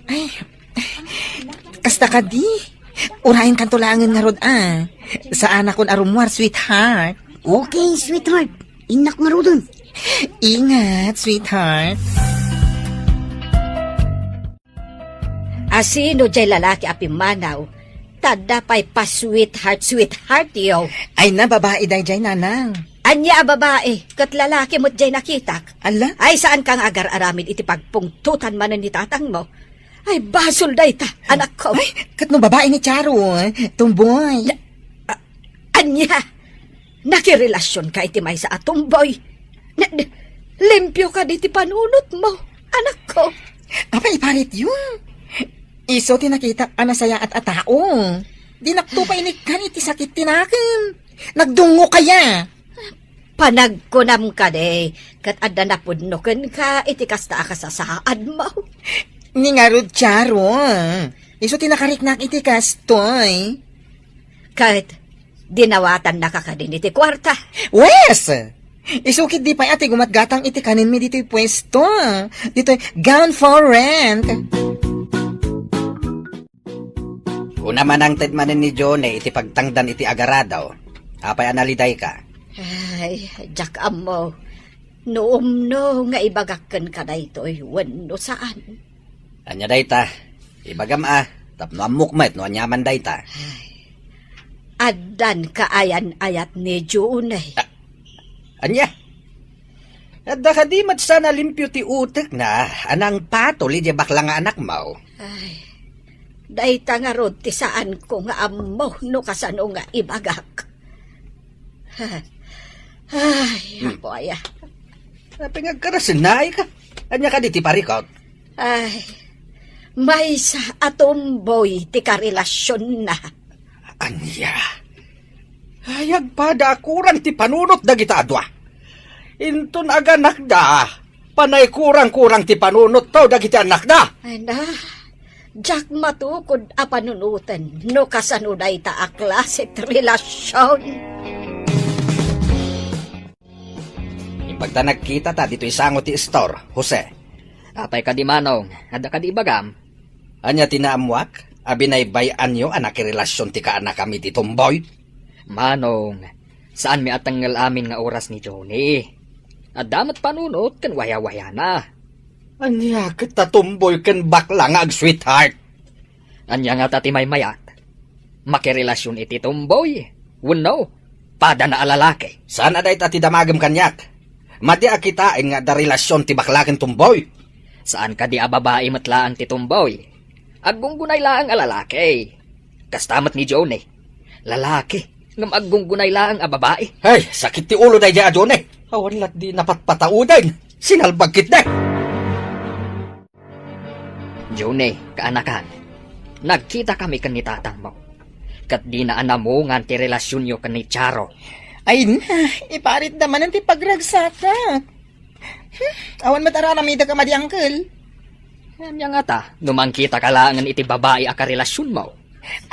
Ay, kasta kadi. Urayenkanto laengen ngarud, a. Saanakon a rummuar, sweetheart. Okay, sweetheart. Innak ngaruden. Ingat, sweetheart. A, sino diay lalaki a pimmanaw? Ta adda pay pa-sweetheart, sweetheart yo. Ay na, babai daydiay, nanang. Ania a babai? Ket lalaki met diay nakitak. Ala? Ay, saanka nga agar-aramid iti pagpungtotan manen ni tatangmo. Ay, basol dayta, anakko. Ay, ket no babai ni Charo, tomboy. Ya, a-, ania? Nakirelasionka iti maysa a tomboy? Na, na, limpio kadi ti panunotmo, anakko. Apay iparityo? Isu ti nakitak a nasayaat a tao. Dinakto pay inikkan iti sakit ti nakem. Nagdungngok aya. Panagkunam kadi, ket adda napudno kenka iti kasta a kasasaadmo. Ni ngarud, Charo. Isu ti nakariknak iti kastoy. Ket dinawatannaka kadin iti kuarta. Wes! Isu ketdi pay a ti gumatgatang iti kanenmi ditoy puesto. Ditoy gown for rent. Kuna, manangted manen ni Johnny iti pagtangdan iti agarado. Apay a nalidayka? Ay, diak ammo. No umno nga ibagak kenka daytoy wenno saan. Ania dayta? Ibagam a, tapno ammok met no aniaman dayta. Ay, addan kaayan-ayat ni Johnny. A-, ania? Adda kadi met saan a limpio ti utekna a nangpatol idiay bakla nga anakmo? Ay, dayta ngarud ti saanko nga ammo no kasano nga ibagak. Ay, hmm. Apo aya. Apay nga agkarasennaayka? Ania kadi ti parikot? Ay, maysa a tomboy ti karelasionna. Ania? Ay, agpada a kurang ti panunot dagita a dua. Inton aganakda, panay kurang-kurang ti panunotto dagiti annakda. Ay na, diak matukod a panunoten no kasano dayta a klase ti relasion. Imbag ta nagkitata ditoy sango ti istor, Jose. Apay kadi, Manong, adda kadi ibagam? Ania ti naammuak a binaybay-anyo a nakirelasion ti kaanakam iti tomboy? Manong, Saanmi a tengngel amin nga oras ni Johnny. Adda met panunot ken wayawayana. Ania ket ta tomboy ken bakla nga ag-sweetheart? Ania ngata ti maymayat? Makirelasion iti tomboy wenno padana a lalaki? Saan a dayta ti damagem kaniak? Madi a kitaen nga adda relasion ti bakla ken tomboy. Saan kadi a babai met laeng ti tomboy? Aggunggunay laeng a lalaki. Kasta met ni Johnny. Lalaki, ngem aggunggunay laeng a babai. Ay, sakit ti ulo daydiay a Johnny. Awan lat di napatpatauden. Sinalbag ketdi. Johnny, kaanakan, nagkita kami ken ni tatangmo. Ket dina a namungan ti relasionyo ken ni Charo. Ay na, iparitda manen ti pagragsakak. Hmm, awan met aramidek a madi, uncle. Ania ngata, no mangkita ka laengen iti babai a karelasionmo?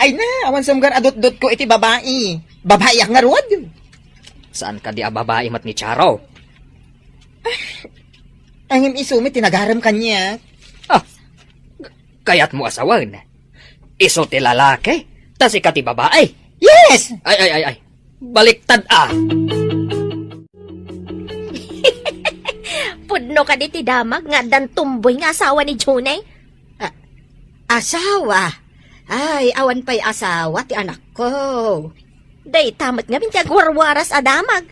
Ay na, awan sumgar a dutdotko iti babai. Babaiak ngarud. Saan kadi a babai met ni Charo? Ngem isu met ti nagarem kaniak. Ah, kayatmo a sawen? Isu ti lalaki, ta sika ti babai. Yes! Ay, ay, ay, ay. Baliktad a. Pudno kadi ti damag nga addan tomboy nga asawa ni Johnny? Ah, asawa? Ay, awan pay asawa ti anakko. Dayta met ngamin ti agwarwaras a damag.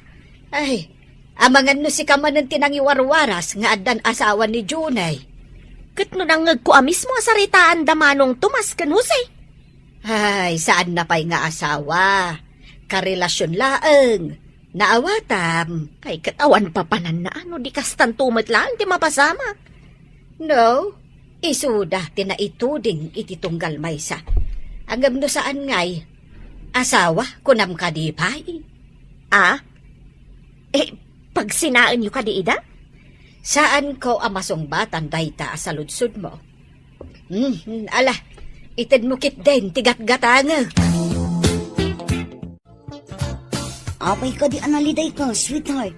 Ay, amangan no sika manen ti nangiwarwaras nga addan asawa ni Johnny. Ket no nangngegko a mismo a saritaanda Manong Tomas ken Jose. Ay, saanna pay nga asawa. Karelasion laeng. Naawatam. Ay, ket awan papananna no di kastanto met laeng ti mapasamak. No, isuda ti naituding iti tunggal maysa. Ngem no saan ngay, asawa, kunam kadi pay? Ah? Eh, pagsinaenyo kadi ida? Saanko a masungbatan dayta a saludsodmo. Hmm, ala, itedmo ketdin ti gatgatangek. Apay kadi a nalidayka, sweetheart?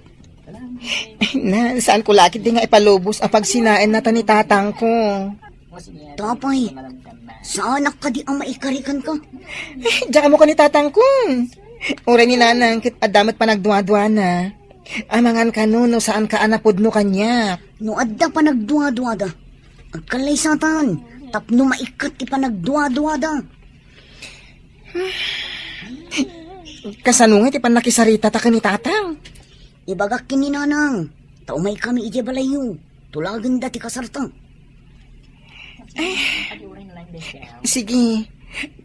Na, saanko la ketdi nga ipalubos a pagsinaennata ni tatangko. Tapay, saanak kadi a maikari kenka? Eh, diak ammo ken ni tatangko. Uray ni nanang ket adda met panagduaduana. Amangan kano no saanka a napudno kaniak. No adda panagduaduada, agkallaysatan tapno maikkat ti panagduaduada. Kasano nga ti pannakisaritata ken ni tatang? Ibagak ken ni nanang, ta umaykami idiay balayyo. Tulagenda ti kasarta. Eh, sige,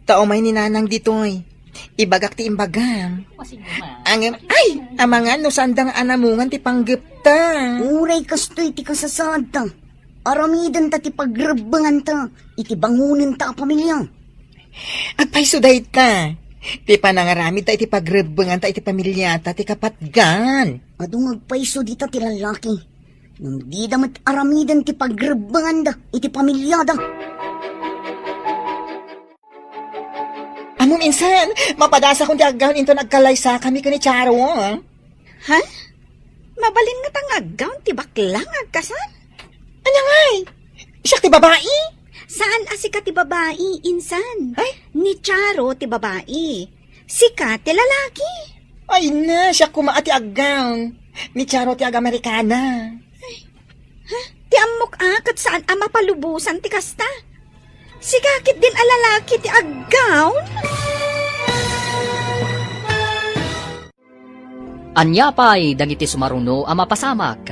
ta umay ni nanang ditoy. Ibagak ti imbagam. Ngem, ay, amangan no saanda nga a namungan ti panggepta. Uray kastoy ti kasasaadta. Aramidenta ti pagrebbenganta iti bangonenta a pamilia. Agpayso dayta. Ti panangaramidta iti pagrebbenganta iti pamiliata ti kapatgan. Adu nga agpayso dita ti lallaki. Ngem dida met aramiden ti pagrebbenganda iti pamiliada. Ammom insan, mapadasakon ti aggawn inton agkallaysakami ken ni Charo. Ha? Mabalin ngata nga aggawn ti bakla nga agkasar? Ania ngay? Siak ti babai? Saan a sika ti babai, insan. Ay? Ni Charo ti babai. Sika ti lalaki. Ay na, siak koma a ti aggawn. Ni Charo ti ag-Amerikana. Ha? Ti ammok a, ket saan a mapalubosan ti kasta? Sika ketdin a lalaki ti aggawn? Ania pay dagiti sumaruno a mapasamak?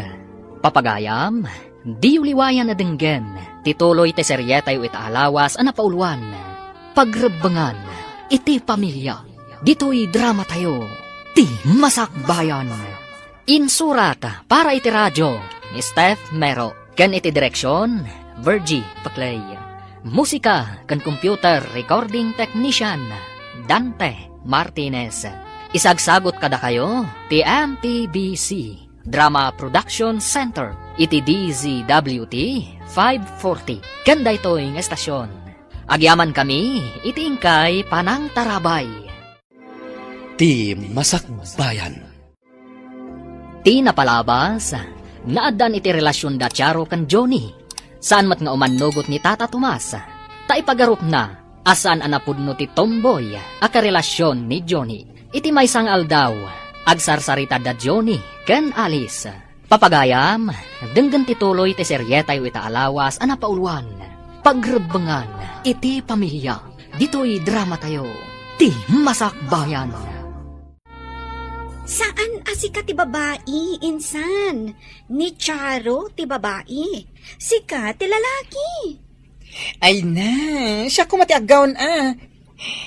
Papagayam, diyo liwayan a denggen ti tuloy ti serietayo ita a lawas a napauloan, Pagrebbengan iti Pamilia. Ditoy dramatayo, Ti Masakbayan. Insurat para iti radio ni Steph Mero ken iti direksion, Virgie Paclay. Musika ken computer recording technician, Dante Martinez. Isagsagot kadakayo ti M P B C Drama Production Center iti D Z W T five forty ken daytoy nga estasion. Agyamankami iti inkay panangtarabay. Ti Masakbayan. Ti napalabas, naaddan iti relasion da Charo ken Johnny. Saan met nga umannugot ni Tata Tomas, ta ipagarupna a saan a napudno ti tomboy a karelasion ni Johnny. Iti maysa nga aldaw, Agsarsarita da Johnny ken Alice. Papagayam, denggen ti tuloy ti serietayo ita a lawas a napauluan, Pagrebbengan. Ditoy dramatayo, Ti Masakbayan. Saan a sika ti babai, insan. Ni Charo ti babai. Sika ti lalaki. Ay na, siak koma ti aggown a.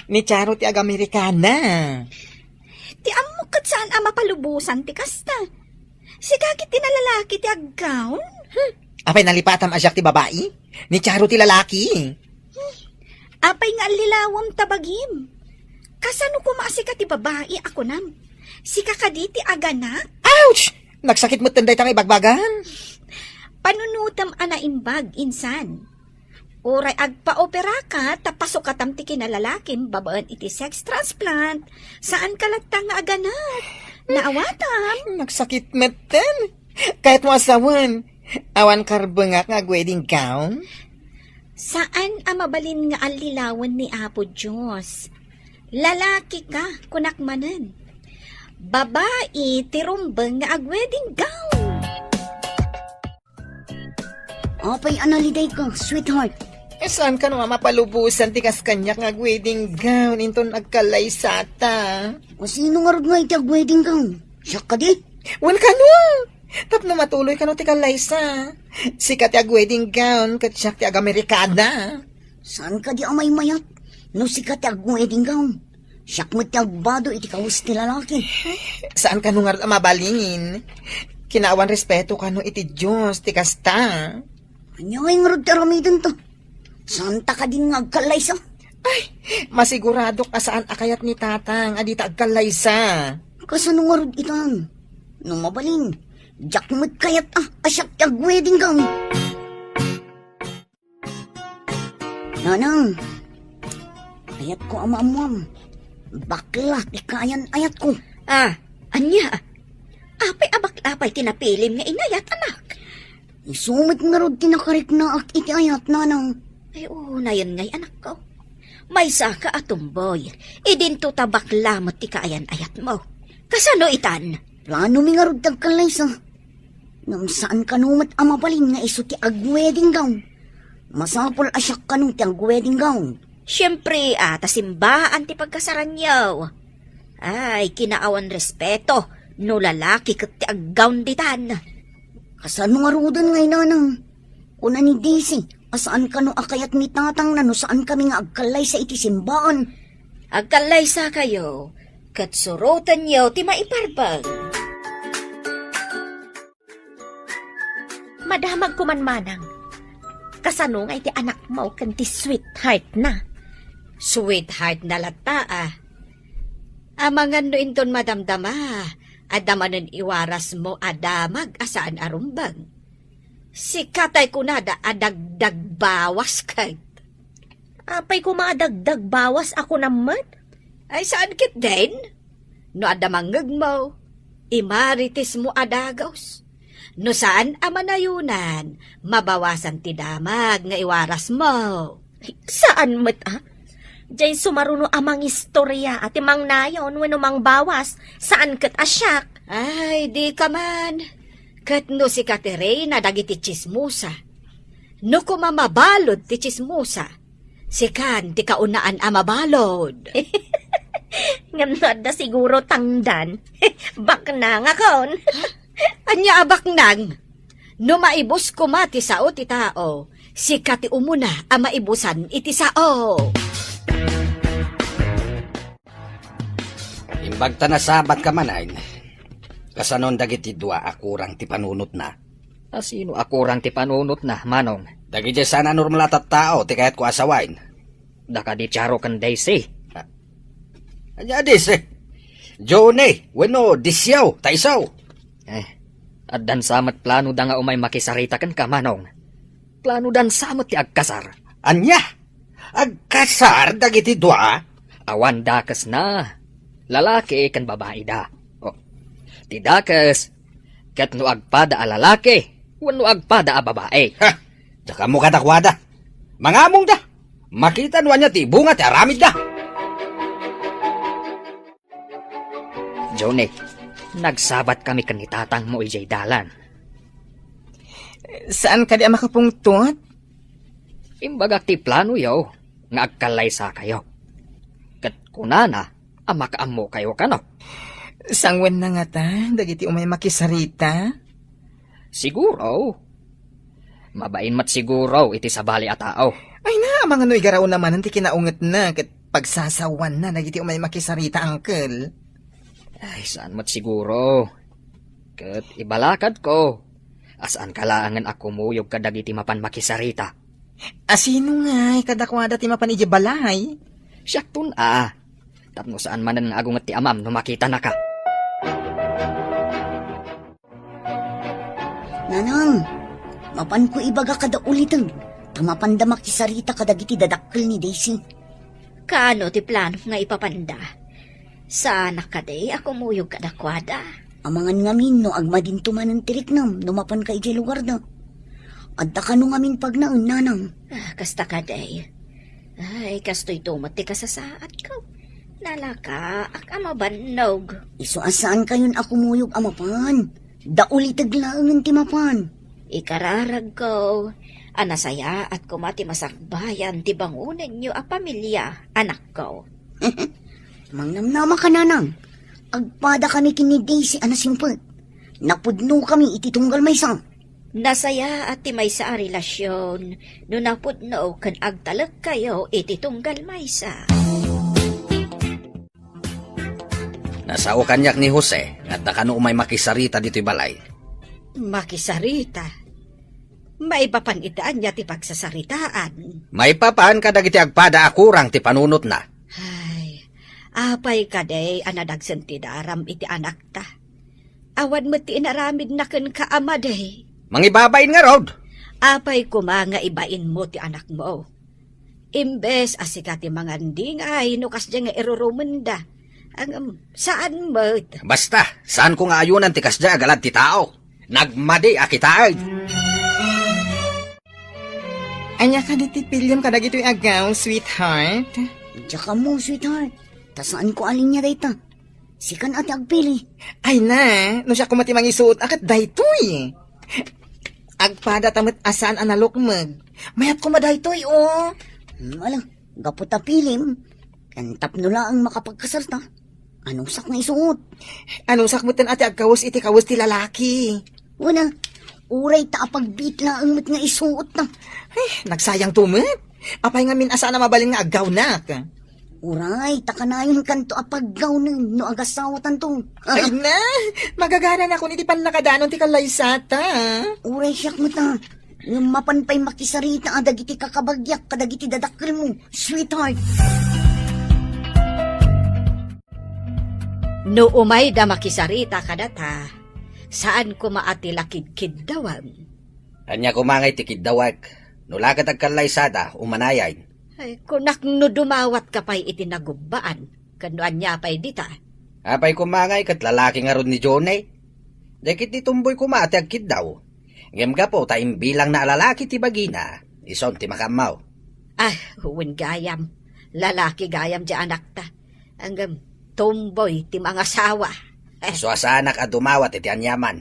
Ni Charo ti agamerikana. Ti ammok ket saan a mapalubosan ti kasta. Sika ket ti nalalaki ti aggown. Hmm. Apay nalipatam a siak ti babai? Ni Charo ti lalaki. Hmm. Apay nga allilawem ta bagim? Kasano koma a sika ti babai a kunam? Sika kadi ti aganak? Ouch! Nagsakit metten dayta nga ibagbagan. Panunotem a naimbag, insan. Uray agpaoperaka ta pasukatam ti kinalalakim babaen iti sex transplant, saanka latta nga aganak. Naawatam. Nagsakit metten. Kayatmo a sawen, awan karbengak nga ag-wedding gown? Saan a mabalin nga allilawen ni Apo Dios. Lalaki ka, kunak manen. Babai ti rumbeng nga ag-wedding gown. Apay a nalidayka, sweetheart? Eh, saan kano a mapalubosan ti kas kaniak nga ag-wedding gown inton agkallaysata? O sino ngarud nga iti ag-wedding gown? Siak kadi? Wen kano? Tapno matuloy kano ti kallaysa. Sika ti ag-wedding gown, ket siak ti agamerikana. Saan kadi a maymayat? No sika ti ag-wedding gown, siak met ti agbado iti kawes ti lalaki. Saan kano ngarud a mabalin? Kinaawan respeto kano iti Dios ti kasta. Ania ngay ngarud ti aramidenta? Saanta kadin nga agkallaysa? Ay, masiguradok a saan a kayat ni Tatang a dita agkallaysa. Kasano ngarud itan? No mabalin, diak met kayat a, a siak ti ag-wedding gown. Nanang, ayatko a maammuam. Bakla ti kaayan-ayatko. Ah, ania? Apay a bakla pay ti napilim nga inayat, anak? Isu met ngarud ti nakariknaak iti ayat, nanang. Ay, unayen ngay, anakko. Maysaka a tumboy, idinto ta bakla met ti kaayan-ayatmo. Kasano itan? Planomi ngarud ti agkallaysa. Ngem saan kano met a mabalin nga isu ti ag-wedding gown. Masapul a siak kano ti ag-wedding gown. Siempre, a, ta simbaan ti pagkasaranyo. Ay, kinaawan respeto no lalaki ket ti aggown ditan. Kasano ngaruden ngay, nanang? Kuna ni Daisy a saan kano a kayat ni Tatang na no saan kami nga agkallaysa iti simbaan. Agkallaysakayo, ket surotenyo ti maiparbeng. Madamag ko man, manang. Kasano nga iti anakmo ken ti sweetheart na? Sweetheart na latta, a. Amangan no inton madamdama, adda manen iwarasmo a damag a saan a rumbeng. Sika tay kunada a dagdagbawas ket. Apay koma a dagdagbawas a kunam met? Ay, saan ketdin? No adda mangngegmo, imaritismo a dagus. No saan a manayonan, mabawasan ti damag nga iwarasmo. Saan met, a? Diay sumaruno a mangistorya a ti mangnayon wenno mangbawas, saan ket a siak. Ay, dika man. Ket no sika ti reyna dagiti tsismosa, no koma mabalud ti tsismosa, sikan ti kaunaan a mabalud. Ngem no adda siguro tangdan, baknangakon. Ania a baknang? No maibus koma ti sao ti tao, sika ti umuna a maibusan iti sao. Imbag ta nasabat ka manen, kasanon dagiti dua a kurang ti panunotna? A sino a kurang ti panunotna, manong? Dagiti saan a normal a tattao ti kayatko a sawen. Da kadi Charo ken Daisy. Ah, ania a Daisy? Johnny, wenno Disyo, ta isu? Eh, addan sa met plano da nga umay makisarita kenka, manong. Plano dan sa met ti agkasar. Ania? Agkasar dagiti dua? Awan dakesna. Lalaki ken babai da. Oh. Ti dakes, ket no agpada a lalaki, wenno agpada a babai. Ha! Diak ammo kadakuada. Mangamongda. Makita no ania ti bunga ti aramidda. Johnny, Nagsabat kami ken ni tatangmo idiay dalan. Saan kadi a makapungtot? Imbagak ti planoyo nga agkallaysakayo. Ket kunana a makaammokayo kano. Sangwenna ngata dagiti umay makisarita? Siguro. Mabain met siguro iti sabali a tao. Ay na, amangan no igaraw na manen ti kinaungetna ket pagsasawanna dagiti umay makisarita, uncle. Ay, saan met siguro. Ket ibalakadko a saanka laengen a kumuyog kadagiti mapan makisarita. A sino ngay kadakuada ti mapan idiay balay? Siakton a. Tapno saan manen nga agunget ti amam no makitanaka. Nanang, mapanko ibaga kada uliteg, ta mapanda makisarita kadagiti dadakkel ni Daisy. Kaano ti plano nga ipapanda? Saanak kadi a kumuyog kadakuada? Amangan ngamin no agmadinto manen ti riknam no mapanka idiay lugarda. Adda kano ngamin pagnaen, nanang? Ah, kasta kadi. Ay, kastoyto met ti kasasaadko. Nalakaak a mabannog. Isu a saankayon a kumuyog a mapan. Dauliteg laengen ti mapan. Ikararagko a nasayaat koma ti masakbayan ti bangonenyo a pamilia, anakko. Mangnamnama ka, nanang. Agpada kami ken ni Daisy a nasimpet. Napudno kami iti tunggal maysa. Nasayaat ti maysa a relasion no napudno ken agtalekkayo iti tunggal maysa. Nasao kaniak ni Jose nga adda kano umay makisarita ditoy balay. Makisarita? Maipapan iti ania ti pagsasaritaan? Maipapan kadagiti agpada a kurang ti panunotna. Ay, apay kadi a nadagsen ti daram iti anakta? Awan met ti inaramidna kenka a madi. Mangibabain ngarud. Apay koma nga ibainmo ti anakmo? Imbes a sika ti mangandingay no kasdiay nga irurumenda. Ngem, saan met. Basta, saanko nga ayonan ti kasdiay a galad ti tao. Nagmadi a kitaen. Ania kadi ti piliem kadagitoy agaw, sweetheart? Diak ammo, sweetheart. Ta saanko a linia dayta. Sikan a ti agpili. Ay na, no siak koma ti mangisuot a ket daytoy. Agpada ta met a saan a nalukmeg. Mayat koma daytoy, o. Hmm, ala, gapu ta pilim, ken tapno laeng makapagkasarta, anusak nga isuot? Anusak met a ti agkawes iti kawes ti lalaki. Wen a, uray ta apagbiit laeng met nga isuot ta. Ay, nagsayangto met. Apay ngamin a saan a mabalin nga aggawnak? Uray, ta kanayonkanto a paggawnen no agasawatanto. Ay na, magagaranakon iti pannakadanon ti kallaysata. Uray siak met a. Ngem mapan pay makisarita a dagiti kakabagiak kadagiti dadakkelmo, sweetheart. No umayda makisarita kadata, saan koma a ti lakidkiddawem. Ania koma ngay ti kiddawek? No la ket agkallaysada, umanayen. Ay, kunak no dumawatka pay iti nagubbaan, ken no ania pay dita. Apay koma ngay ket lalaki ngarud ni Johnny? Dagiti tomboy koma ti agkiddaw. Ngem gapu ta imbilangna a lalaki ti bagina, isun ti makaammo. Ah, wen gayam, lalaki gayam ti anakta. Ngem tomboy ti mangasawa. Isu a saanak a dumawat iti aniaman.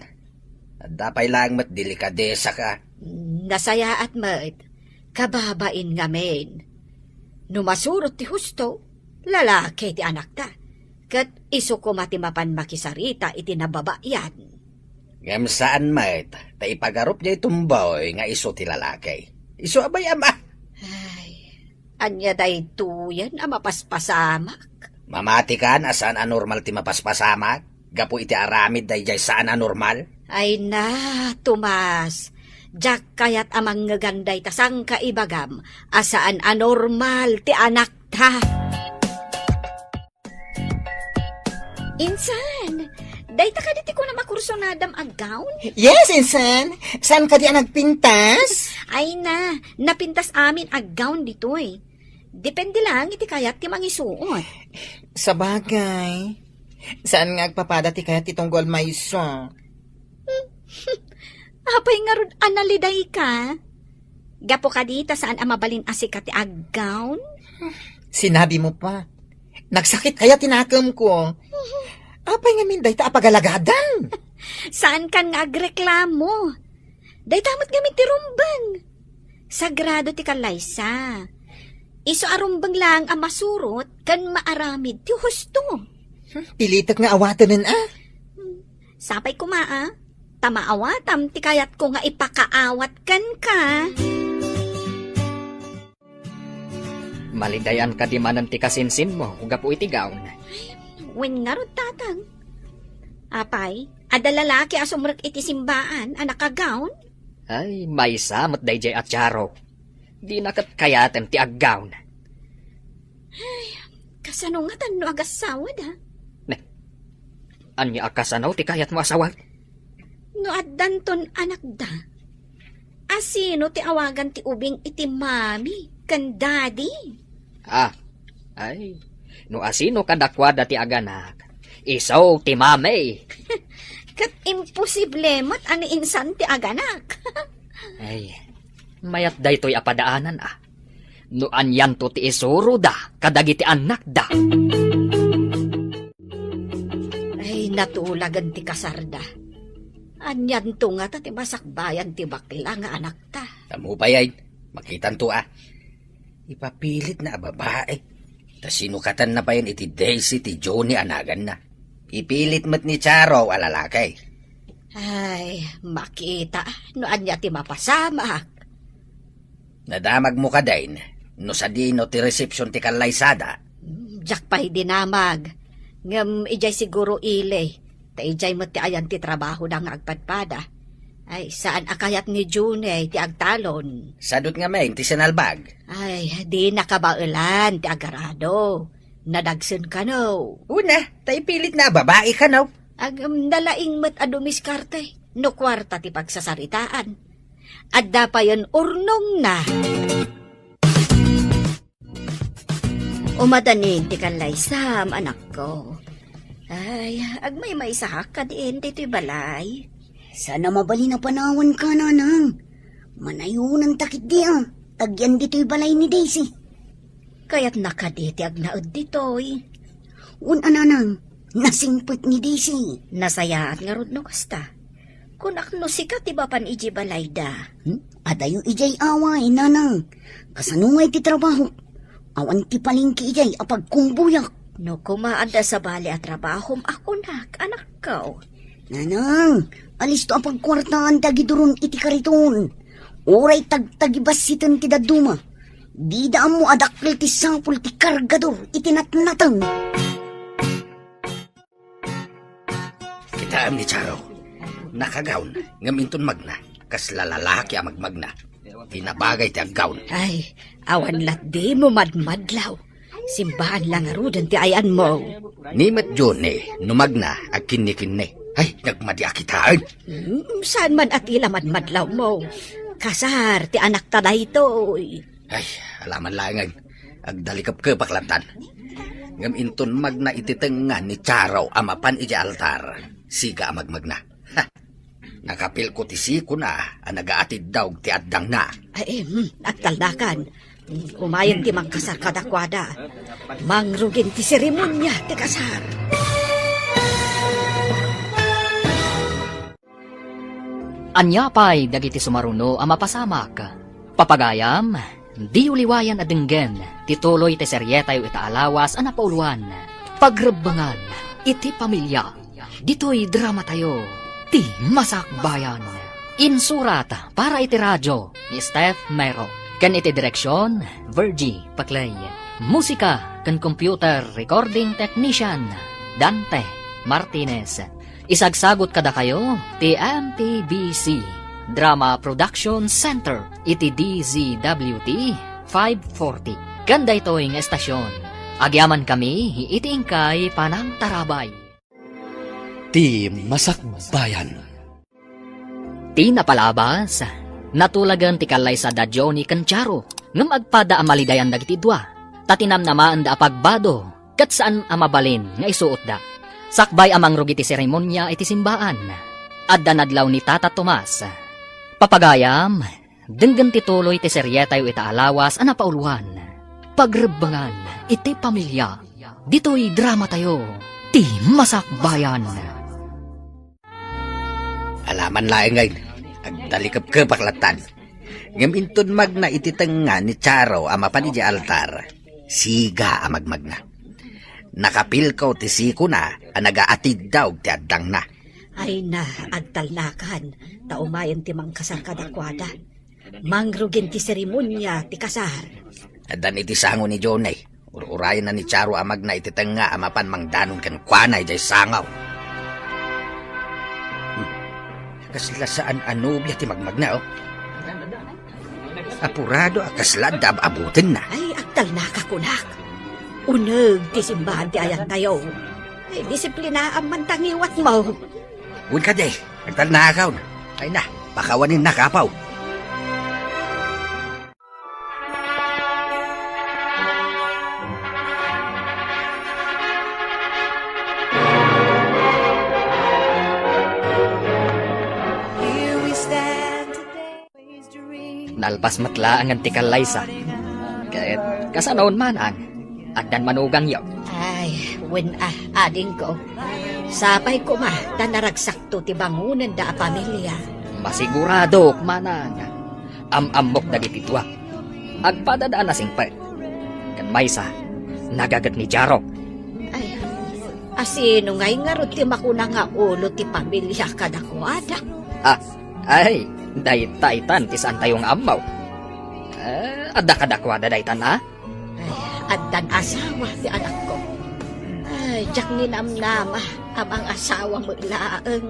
Adda pay laeng met delikadesaka. Nasayaat met, kababain ngamin. No masurot ti husto, lalaki ti anakta. Ket isu koma ti mapan makisarita iti nababayan. Ngem saan met, ta ipagarup diay tomboy nga isu ti lalaki. Isu a bay-am a. Ay, ania daytoyen a mapaspasamak? Mamatikan a saan a normal ti mapaspasamak gapu iti aramid daydiay saan a normal? Ay na, Tomas, diak kayat a mangngegan dayta sangkaibagam a saan a normal ti anakta. Insan, dayta kadi ti kunam a kursunadam a gown? Yes, insan. Saan kadi a nagpintas? Ay na, napintas amin a gown ditoy. Depende lang iti kayat ti mangisuot. Sabagay, saan nga agpapada ti kayat ti tunggal maysa. Apay ngarud a nalidayka? Gapu kadi ta saan a mabalin a sika ti aggown? Sinabimo pa. Nagsakit aya ti nakemko. Apay ngamin dayta a pagalagadan? Saankan nga agreklamo. Dayta met ngamin ti rumbeng. Sagrado ti kallaysa. Isu a rumbeng laeng a masurot ken maaramid ti husto. Hmm, pilitek nga awatenen, a? Hmm, sapay koma, a? Ta maawatam ti kayatko nga ipakaawat kenka. Malidayan kadi manen ti kasinsinmo gapu iti gown? Wen ngarud, tatang. Apay, adda lalaki a sumrek iti simbaan a naka-gown? Ay, maysa met daydiay a tiaro. Dina ket kayaten ti ag-gown. Ay, kasano ngatan no agasawada? Ne, ania a kasano ti kayatmo a sawag? No addanton anakda, asino ti awagan ti ubing iti mami ken daddy? Ah, ay, no asino kadakuada ti aganak, isu ti mami. Ket imposible met a ni insan ti aganak. Ay, mayat daytoy a padaanan, a. No anianto ti isuroda kadagiti annakda. Ay, natulagen ti kasarda. Anianto ngata ti masakbayan ti bakla nga anakta? Ammo pay, ay, makitanto, a. Ipapilitna a babai. Ta sino katanna payen iti Daisy ti Johnny a naganna? Ipilit met ni Charo a lalaki. Ay, makita no ania ti mapasamak. Nadamagmo kadin no sadino ti resepsiyon ti kallaysada? Diak pay dinamag. Ngem idiay siguro ili, ta idiay met ti ayan ti trabahoda nga agpadpada. Ay, saan a kayat ni June ti agtalon? Sadut ngamin ti sinalbag. Ay, di nakabaelan ti agarado. Nadagsen kano. Una, ta ipilitna a babai kano. Agem, nalaing met a dumiskarte no kuarta ti pagsasaritaan. Adda payen urnongna. Umadanin ti kallaysam, anakko. Ay, agmaymaysaak kadin ditoy balay. Saan a mabalin a panawanka, nanang. Manayonanta ketdi a, ta agyan ditoy balay ni Daisy. Kayatna kadi ti agnaed ditoy? Wen a, nanang, nasingpet ni Daisy. Nasayaat ngarud no kasta. Kunak no sika ti mapan idiay balayda. Hmm? Adayo idiay away, nanang. Kasano ngay ti trabaho? Awan ti palengke idiay a pagkumbuyak. No koma adda sabali a trabahom a kunak, anakko. Nanang, alisto a pagkuartaan ti agiduron iti kariton. Uray tagtagibassiten ti dadduma. Dida ammo a dakkel ti sapul ti kargador iti natnateng. Kitaem ni Charo. Naka-gown, ngem inton magna, kasla lalaki a magmagna. Di nabagay ti ag-gown. Ay, awan latdimo madmadlaw. Simbaan la ngaruden ti ayanmo. Ni met Johnny, no magna, agkinnikinni. Ay, nagmadi a kitaen. Hmm, saan man a ti la madmadlawmo? Kasar ti anakta daytoy. Ay, alaman laengen. Agdalikepkepak lantan. Ngem inton magna iti tengnga ni Charo a mapan idiay altar, sika a magmagna. Ha! Nakapilko ti sikona a nagaatiddaog ti addangna. Ay, hmm, agtalnakan. Umayen ti mangkasar kadakuada. Mangrugin ti seremonia ti kasar. Ania pay dagiti sumaruno a mapasamak? Papagayam, diyo liwayan a denggen ti tuloy ti serietayo ita a lawas a napauluan, Pagrebbengan iti Pamilia. Ditoy dramatayo, Ti Masakbayan. Insurat para iti radio ni Steph Mero, ken iti direksion, Virgie Paclay. Musika ken computer recording technician, Dante Martinez. Isagsagut kadakayo ti M P B C Drama Production Center iti D Z W T five forty. Ken daytoy nga estasion, agyamankami iti inkay panangtarabay. Ti Masakbayan. Ti napalabas, natulagen ti kallaysa da Johnny ken Charo, ngem agpada a malidayan dagiti dua, ta tinamnamaenda a pagbado ket saan a mabalin nga isuotda. Sakbay a mangrugi ti seremonia iti simbaan, adda nadlaw ni Tata Tomas. Papagayam, denggen ti tuloy ti serietayo ita a lawas a napauluan, Pagrebbengan iti Pamilia. Ditoy dramatayo, Ti Masakbayan. Alaman laeng ngay, agtalikepkepak lattan. Ngem inton magna iti tengnga ni Charo a mapan idiay altar, siga a magmagna. Nakapilko ti sikona a nagaatiddaw ti addangna. Ay na, agtalnakan, ta umayen ti mangkasar kadakuada. Mangrugin ti seremonia ti kasar. Addan iti sango ni Johnny. Ur-urayenna ni Charo a magna iti tengnga a mapan mangdanon kenkuana idiay sango. Hmm. Kasla saan a nobia ti magmagna, oh. Apurado a kasla adda ab-abutenna. Ay, agtalnaka kunak. Uneg ti simbahan ti ayantayo. Ay, disiplinaam man ta ngiwatmo. Wen kadi, agtalnakaon. Ay na, pakawaninnak, apo. Nalpas met laengen ti kallaysa. Ket kasanoon, manang? Addan manugangyo? Ay, wen a, adingko. Sapay koma ta naragsakto ti bangonenda a pamilia. Masiguradok, manang. Am-ammok dagiti dua. Agpadada a nasingpet. Ken maysa, nagaget ni Jaro. Ay, asino ngay ngarud ti makuna nga ulo ti pamilia kadakuada? Ah, ay, dayta itan ti saantayo nga ammo. Eh, adda kadakuada daytan, a? Ay, addan asawa ti anakko. Ay, diak ninamnama a mangasawa met laeng.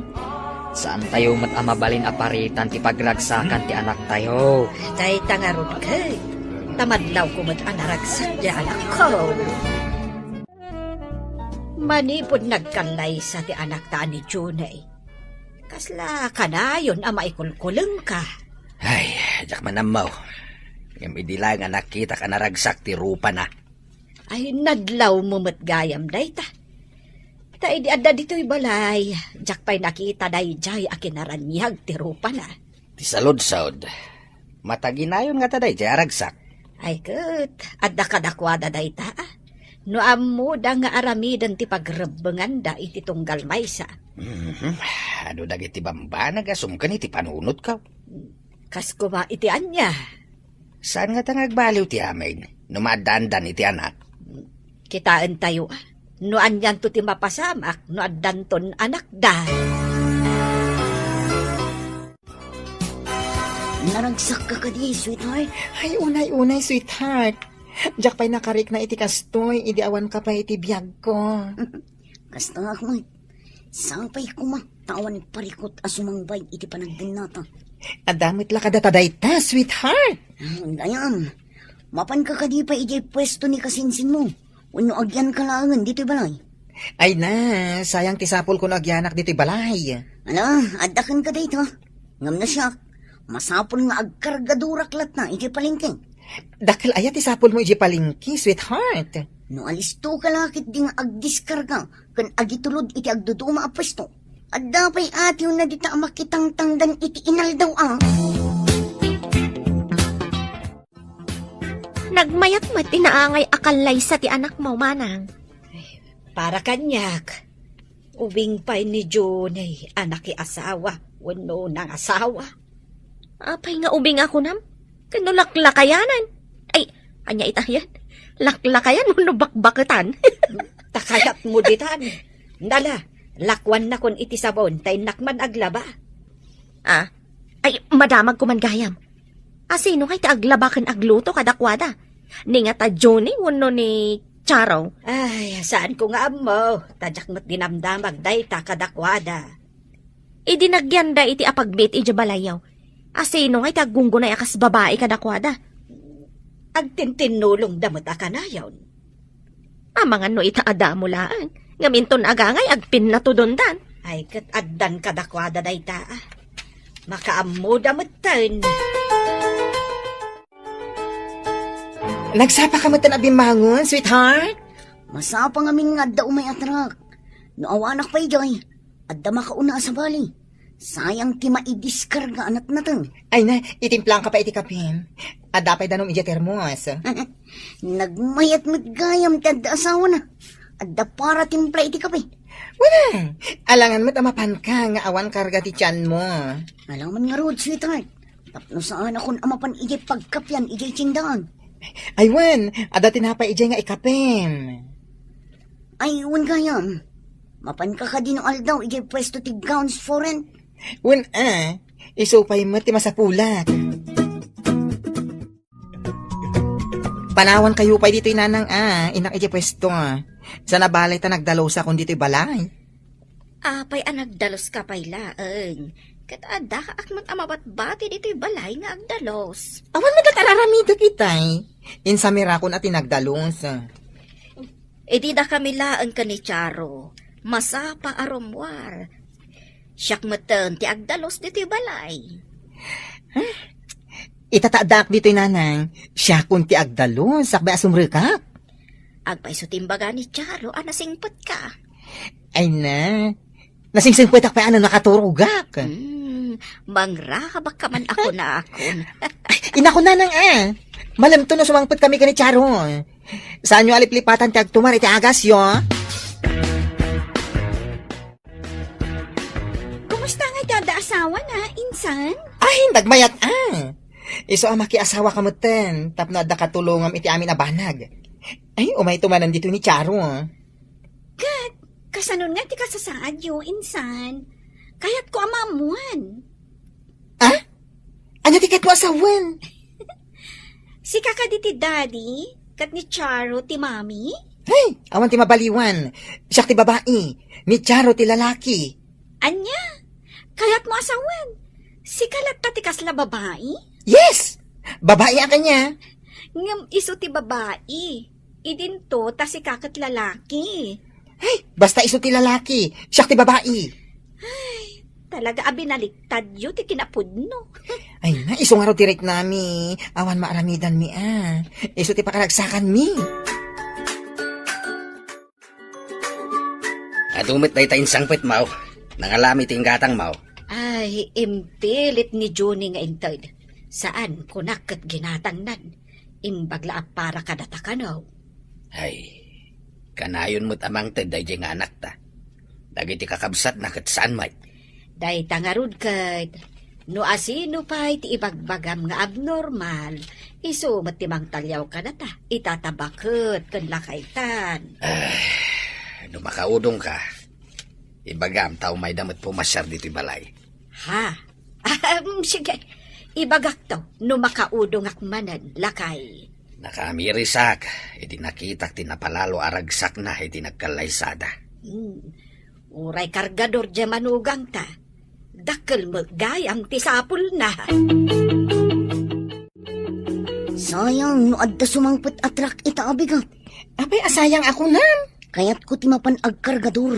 Saantayo met a mabalin a paritan ti pagragsakan ti anaktayo. Dayta ngarud ket, ta madlawko met a naragsak ti anakko. Manipud nagkallaysa ti anakta a ni Junay, kasla kanayon a maikulkulengka. Ay, diak man ammo. Ngem idi laeng a nakitak a naragsak ti rupana. Ay, nadlawmo met gayam dayta. Ta idi adda ditoy balay, diak pay nakita daydiay a kinaraniag ti rupana. Ti saludsod, mataginayon ngata daydiay a ragsak? Ay ket, adda kadakuada dayta, a? No ammoda nga aramiden ti pagrebbenganda iti tunggal maysa. Mhm. Adu dagiti bambanag a sumken iti panunotko. Kas koma iti ania? Saan ngata nga agbaliw ti amin no maaddaandan iti anak? Kitaentayo, a? No anianto ti mapasamak no addanton anakda. Naragsakka kadi, sweetheart? Ay, unay-unay, sweetheart. Diak pay nakarikna iti kastoy, idi awanka pay iti biagko. Kasta nga met. Sapay koma, ta awan parikut a sumangbay iti panagbennata. Adda met la kadata dayta, sweetheart. Ah, gayam. Mapanka kadi pay idiay puesto ni kasinsinmo? Wenno agyanka laengen ditoy balay? Ay na, sayang ti sapulko no agyanak ditoy balay. Ala, adda kenka dayta. Ngem no siak, masapul nga agkargadurak latta idiay palengke. Dakkel aya ti sapulmo idiay palengke, sweetheart? No alistoka la ketdi nga agdiskarga ken agitulod iti agduduma a puesto, adda pay atiwna dita a makitangtangdan iti inaldaw a. Nagmayat met ti naangay a kallaysa ti anakmo, manang. Para kaniak, ubing pay ni Johnny a nakiasawa wenno nangasawa. Apay nga ubing a kunam? Ken no laklakayanan? Ay, ania ita yan? Laklakayan wenno bakbaketan? Ta kayatmo ditan. Nala, lakuannakon iti sabon ta innak man aglaba. Ah? Ay, madamagko man gayam. Asino ngay ti aglaba ken agluto kadakuada? Ni ngata Johnny wenno ni Charo? Ay, saanko nga ammo. Ta diak met dinamdamag dayta kadakuada. Idi nagyanda iti apagbiit idiay balayyo, asino ngay ti aggunggunay a kas babai kadakuada? Agtintinnulongda met a kanayon. Amangan no ita a damo laeng, ngem inton agangay agpinnatudondan. Ay, ket addan kadakuada dayta, a. Makaammoda metten. Nagsapa ka metten a bimmangon, sweetheart? Masapa ngamin nga adda umay a truck. No awanak pay idiay, adda makauna a sabali. Sayang ti maidiskarga a natnateng. Ay na, itimplang ka pa iti kapim. Adda pay danum idiay termos. Nagmayat met gayam ti adda asawana. Adda para timpla iti kape. Wala. Alangan met a mapanka nga awan karga ti tianmo. Alangan ngarud, sweetheart. Tapno saanakon a mapan idiay pagkapian idiay tindahan. Ay, wen, adda tinapay idiay nga ikapem. Ay, wen gayam. Mapanka kadi no aldaw idiay pwesto ti Gowns for Rent? Wen, a. Isu pay met ti masapulak. Panawankayo pay ditoy, nanang, a, innak idiay pwesto. Saan a balay ta nagdalusak ditoy balay. Apay a nagdaluska pay laeng? Ket addakaak met a mabatbati ditoy balay nga agdalus. Awan met a tararamidek itay. Insamirakon a ti nagdalus. Idi dakami laeng ken ni Charo, masapa a rummuar. Siak metten ti agdalus ditoy balay. Ita ta addaak ditoy, nanang, siakon ti agdalus, sakbay a sumrekak. Agpayso ti imbaga ni Charo a nasingpetka. Ay na, nasingsingpetak pay a nakaturogak. Hmm, mangrakabak ka man a kunakon. Ay, inakon, nanang, a. Malemto no sumangpet kami ken ni Charo. Saanyo a liplipatan ti agtumar iti agasyo? Kumusta ngay ti adda asawana, insan? Ay, nagmayat a. Isu a makiasawaka metten, tapno adda katulongam iti amin a banag. Ay, umayto manen ditoy ni Charo. Ket, kasanon nga ti kasasaadyo, insan? Kayatko a maammuan. A? Ania ti kayatmo a sawen? Sika kadi ti daddy, ket ni Charo ti mami? Hey, awan ti mabaliwan. Siak ti babai, ni Charo ti lalaki. Ania? Kayatmo a sawen? Sika latta ti kasla babai? Yes! Babai a kaniak. Ngem isu ti babai. Idinto ta sika ket lalaki. Ay, basta isu ti lalaki, siak ti babai. Ay, talaga a binaliktadyo ti kinapudno. Ay na, isu ngarud ti riknami. Awan maaramidanmi a. Isu ti pakaragsakanmi. Adu met dayta insangpetmo. Nangalami ti inggatangmo. Ay, impilit ni Junie nga inted. Saan, kunak ket ginatangnan. Imbag la a para kadata kano. Ay, kanayon met a mangted daydiay nga anakta. Dagiti kakabsatna ket saan met. Dayta ngarud ket, no asino pay ti ibagbagam nga abnormal, isu met ti mangtaliaw kadata, ita ta baket ken lakaytan. Ah, no makaudongka, ibagam ta umayda met pumasiar ditoy balay. Ha? Ahem, sige. Ibagakto no makaudongak manen, lakay. Nakamirisak idi nakitak ti napalalo a ragsakna iti nagkallaysada. Hmm. Uray kargador diay manugangta, dakkel met gayam ti sapulna. Sayang no adda sumangpet a truck ita a bigat. Apay a sayang a kunam? Kayatko ti mapan agkargador.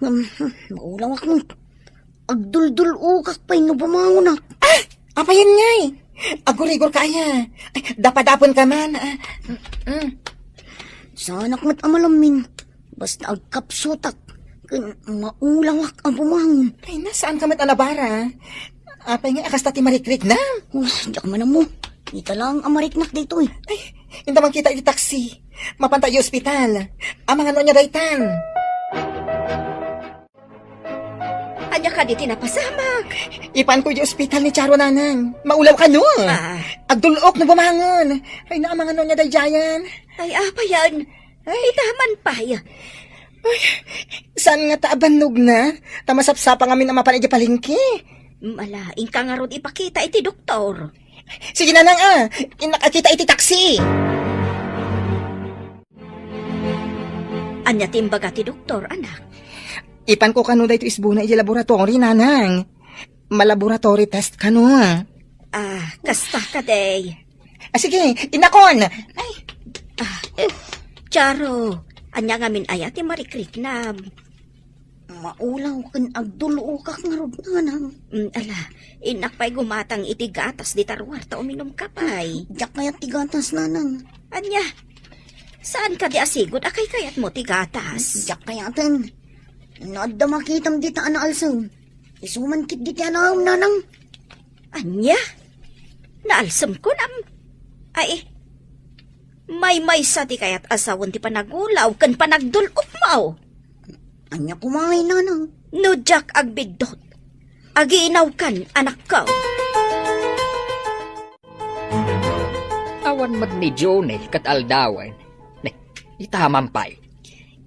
Ngem, hmm, maulawak met. Agduldul-okak pay no bumangonak. Ah! Apayen ngay? Agurigorka aya? Ay, dapadapenka man. Ah, mm, mm. Saanak met a malammin. Basta agkapsutak. Ken maulawak a bumangon. Ay, na, saanka met a nabara? Apay nga a kasta ti marikriknam? Uy, diak man ammo. Ita laeng a mariknak daytoy. Ay, inta mankita iti taksi. Mapanta iti ospital. Amangan no ania daytan. Ania kadi ti napasamak? Ipanko iti ospital ni Charo, nanang. Maulaw kano? Ah. Agdul-ok no bumangon. Ay, naamangan no ania daydiayen. Ay, apayen? Ay. Ita man pay. Ay, saan ngata a bannogna? Ta masapsapa ngamin a mapan iti palengke. Mala, inka ngarud ipakita iti doktor. Sige, nanang, a. Innak a kita iti taksi. Ania ti imbaga ti doktor, anak? Ipanko kano daytoy isbuna iti laboratory, nanang. Malaboratory test kano. Ah, kasta kadi. Ah, sige, inakon. Ay. Ah, Charo, ania ngamin aya ti marikriknam? Maulaw ken agdul-okak ngarud, nanang. Mm, ala, innak pay gumatang iti gatas dita ruar ta uminumka pay. Diak kayat ti gatas, nanang. Ania? Saan kadi a sigud a kaykayatmo ti gatas? Diak kayaten. No adda makitam dita a naalsem, isu man ketdi ti anaem, nanang. Ania? Naalsem kunam? Ay, Maymaysa ti kayat a sawen ti panagulaw ken panagdul-okmo. Ania koma ngay, nanang? No diak agbiddut, aginawkan, anakko. Awan met ni Johnny ket aldawen. Ne, itaman pay.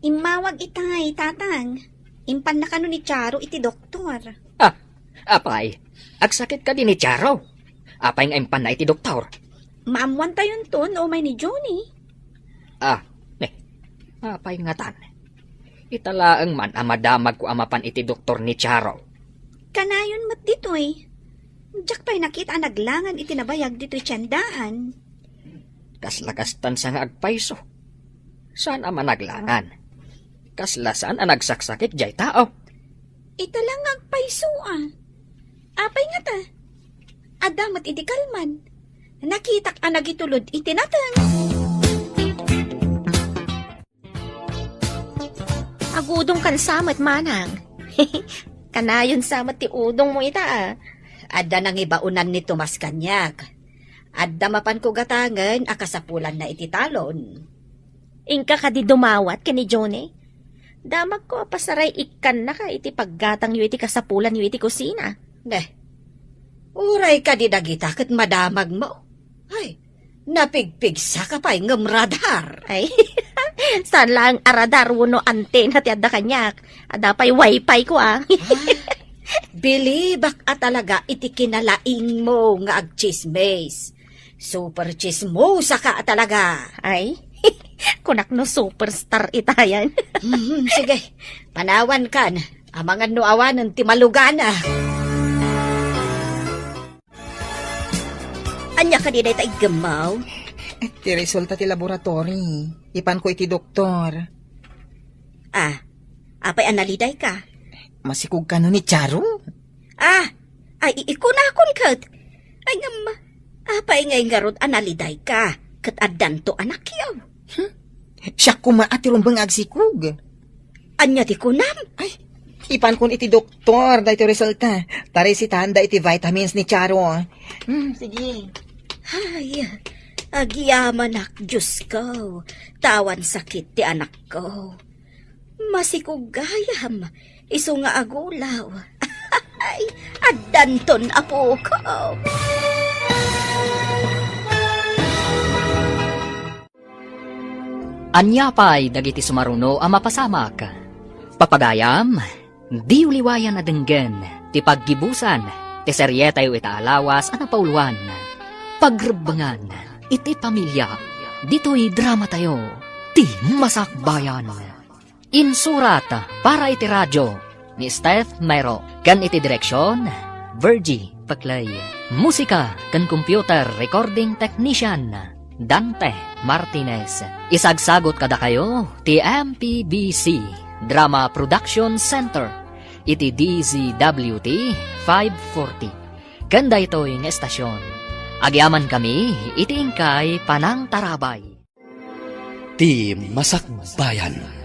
Immawag itay, tatang. Impanna kano ni Charo iti doktor. Ah, apay, agsakit kadi ni Charo? Apay nga impanna iti doktor? Maammuantayonto no umay ni Johnny. Ah, ne, apay ngatan? Ita laeng man a madamagko a mapan iti doktor ni Charo. Kanayon met ditoy. Diak pay nakita a naglangan iti nabayag ditoy tiendaan. Kasla kastan sa nga agpayso. Saan a managlangan? Kasla saan a nagsaksakit jay tao? Ita la nga agpayso a. Apay ngata? Adda met idi kalman. Nakitak a nagitulod iti nateng. Agudongkan sa met, manang. Kanayon sa met ti udongmo ita a. Adda nangibaonan ni Tomas kaniak. Adda mapanko gatangen a kasapulanna iti talon. Inka kadi dumawat ken ni Johnny? Damagko a pasaray ikkannaka iti paggatangyo iti kasapulanyo iti kusina. Ne, uray kadi dagita ket madamagmo. Ay, napigpigsaka pay ngem radar. Ay, saan laeng a radar wenno antena ti adda kaniak? Adda pay wifi ko, ah. Ah, bilibak a talaga iti kinalaingmo nga agtsismis. Super tsismosa ka talaga. Ay, kunak no superstar itayan. Mhm, sige, panawan kan. Amangan no awanen ti malugana. Ania kadi dayta iggemmaw? Ti resulta ti laboratory. Ipanko iti doktor. Ah, apay a naliday ka? Masikog kano ni Charo? Ah, ay, i-, ikunakon ket. Ay, ngem, apay ngay ngarud a naliday ka? Ket addanto anakyo. Hmm? Siak koma a ti rumbeng agsikog. Ania ti kunam? Ay, ipankon iti doktor daytoy resulta. Tarisitaanda iti vitamins ni Charo. Hmm, sige. Ay, agyamanak, Diyos ko. Tawan sakit ti anakko. Masikog gayam, isu nga agulaw. Ay, addanton, apoko. Ania pay dagiti sumaruno a mapasamak? Papagayam, diyo liwayan a denggen ti paggibusan ti serietayo ita a lawas a napauluan, Pagrebbengan iti Pamilia, ditoy dramatayo, Ti Masakbayan. Insurat para iti radio ni Steph Mero, ken iti direksion, Virgie Peclay. Musika ken computer recording technician, Dante Martinez. Isagsagot kadakayo ti M P B C Drama Production Center iti D Z W T five forty. Ken daytoy nga estasion, agyamankami iti inkay panangtarabay. Ti Masakbayan.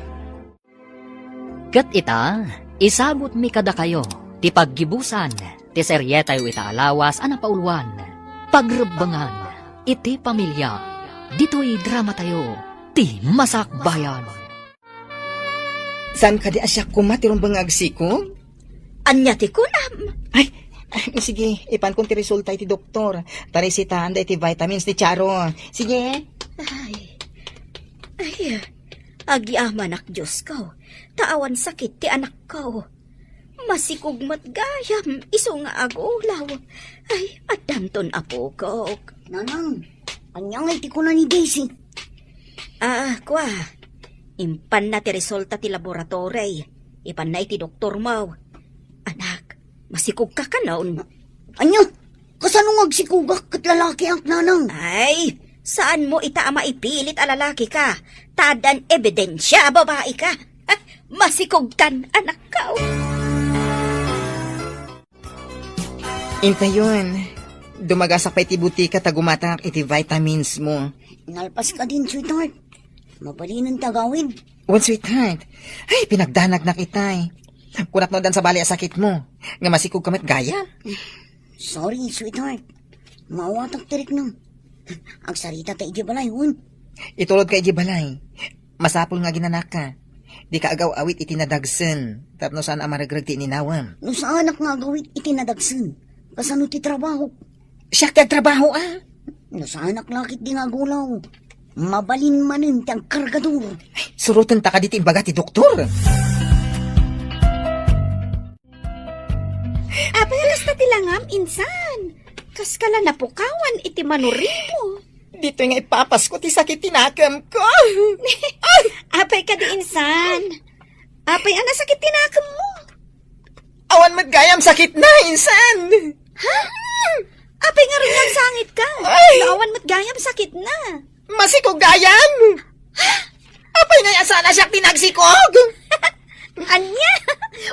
Ket ita, isagutmi kadakayo ti paggibusan ti serietayo ita a lawas a napauluan, Pagrebbengan iti Pamilia, ditoy dramatayo, Ti Masakbayan. Saan kadi a siak koma ti rumbeng nga agsikog? Ania ti kunam? Ay, ay, sige, ipankon ti resulta iti doktor. Tarisitaanda iti vitamins ni Charo. Sige. Ay, ay, agyamanak, Diyos ko. Ta awan sakit ti anakko. Masikog met gayam, isu nga agulaw. Ay, addanton, apokok. Nanang, ania ngay ti kuna ni Daisy? Ah, kua. Impanna ti resulta ti laboratory. Ipanna iti doktormo. Anak, masikog ka kanon? Ania? Kasano nga agsikogak ket lalakiak, nanang? Ay, saanmo ita a maipilit a lalaki ka. Ta addan ebidensia a babai ka. Ah, masikogtan, anakko. Intayon, dumagasak pay ti butika ta gumatak iti vitamins mo. Nalpas ka din, sweetheart. Mabalinen ti agawid. Wen, sweetheart. Ay, pinagdanagnak itay. Kunak no addan sabali a sakit mo. Nga masikog ka met gayam. Sorry, sweetheart. Maawatak ti riknam. Agsarita ta idiay balay, wen. Itulodka idiay balay. Masapul nga aginanaka. Dika agaw-awit iti nadagsen, tapno saan a maregreg ti ininawam. No saanak nga agawit iti nadagsen, kasano ti trabaho? Siak ti agtrabaho, a. No saanak la ketdi nga agulaw, mabalin manen ti agkargador. Surotenta kadi ti imbaga ti doktor. Apay a kasta ti langam, insan? Kaskala napukawan iti manurimo. Ditoy nga ipapasko ti sakit ti nakemko. Apay kadi, insan? Apay a nasakit ti nakemmo? Awan met gayam sakitna, insan. Ha? Apay ngarud nga agsangitka? Ay! No awan met gayam sakitna. Masikog gayam. Apay nga saan a siak ti nagsikog? Ania?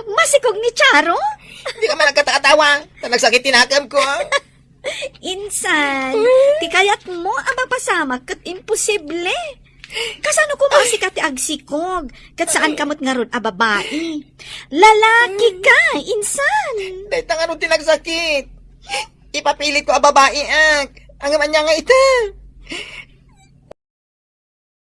Masikog ni Charo? Dika man agkatakatawa, ta nagsakit ti nakemko. Insan, ti kayatmo a mapasamak ket imposible. Kasano koma a sika ti agsikog, ket saanka met ngarud a babai? Lalakika, insan. Dayta ngarud ti nagsakit. Ipapilitko a babaiak. Ngem ania nga ita?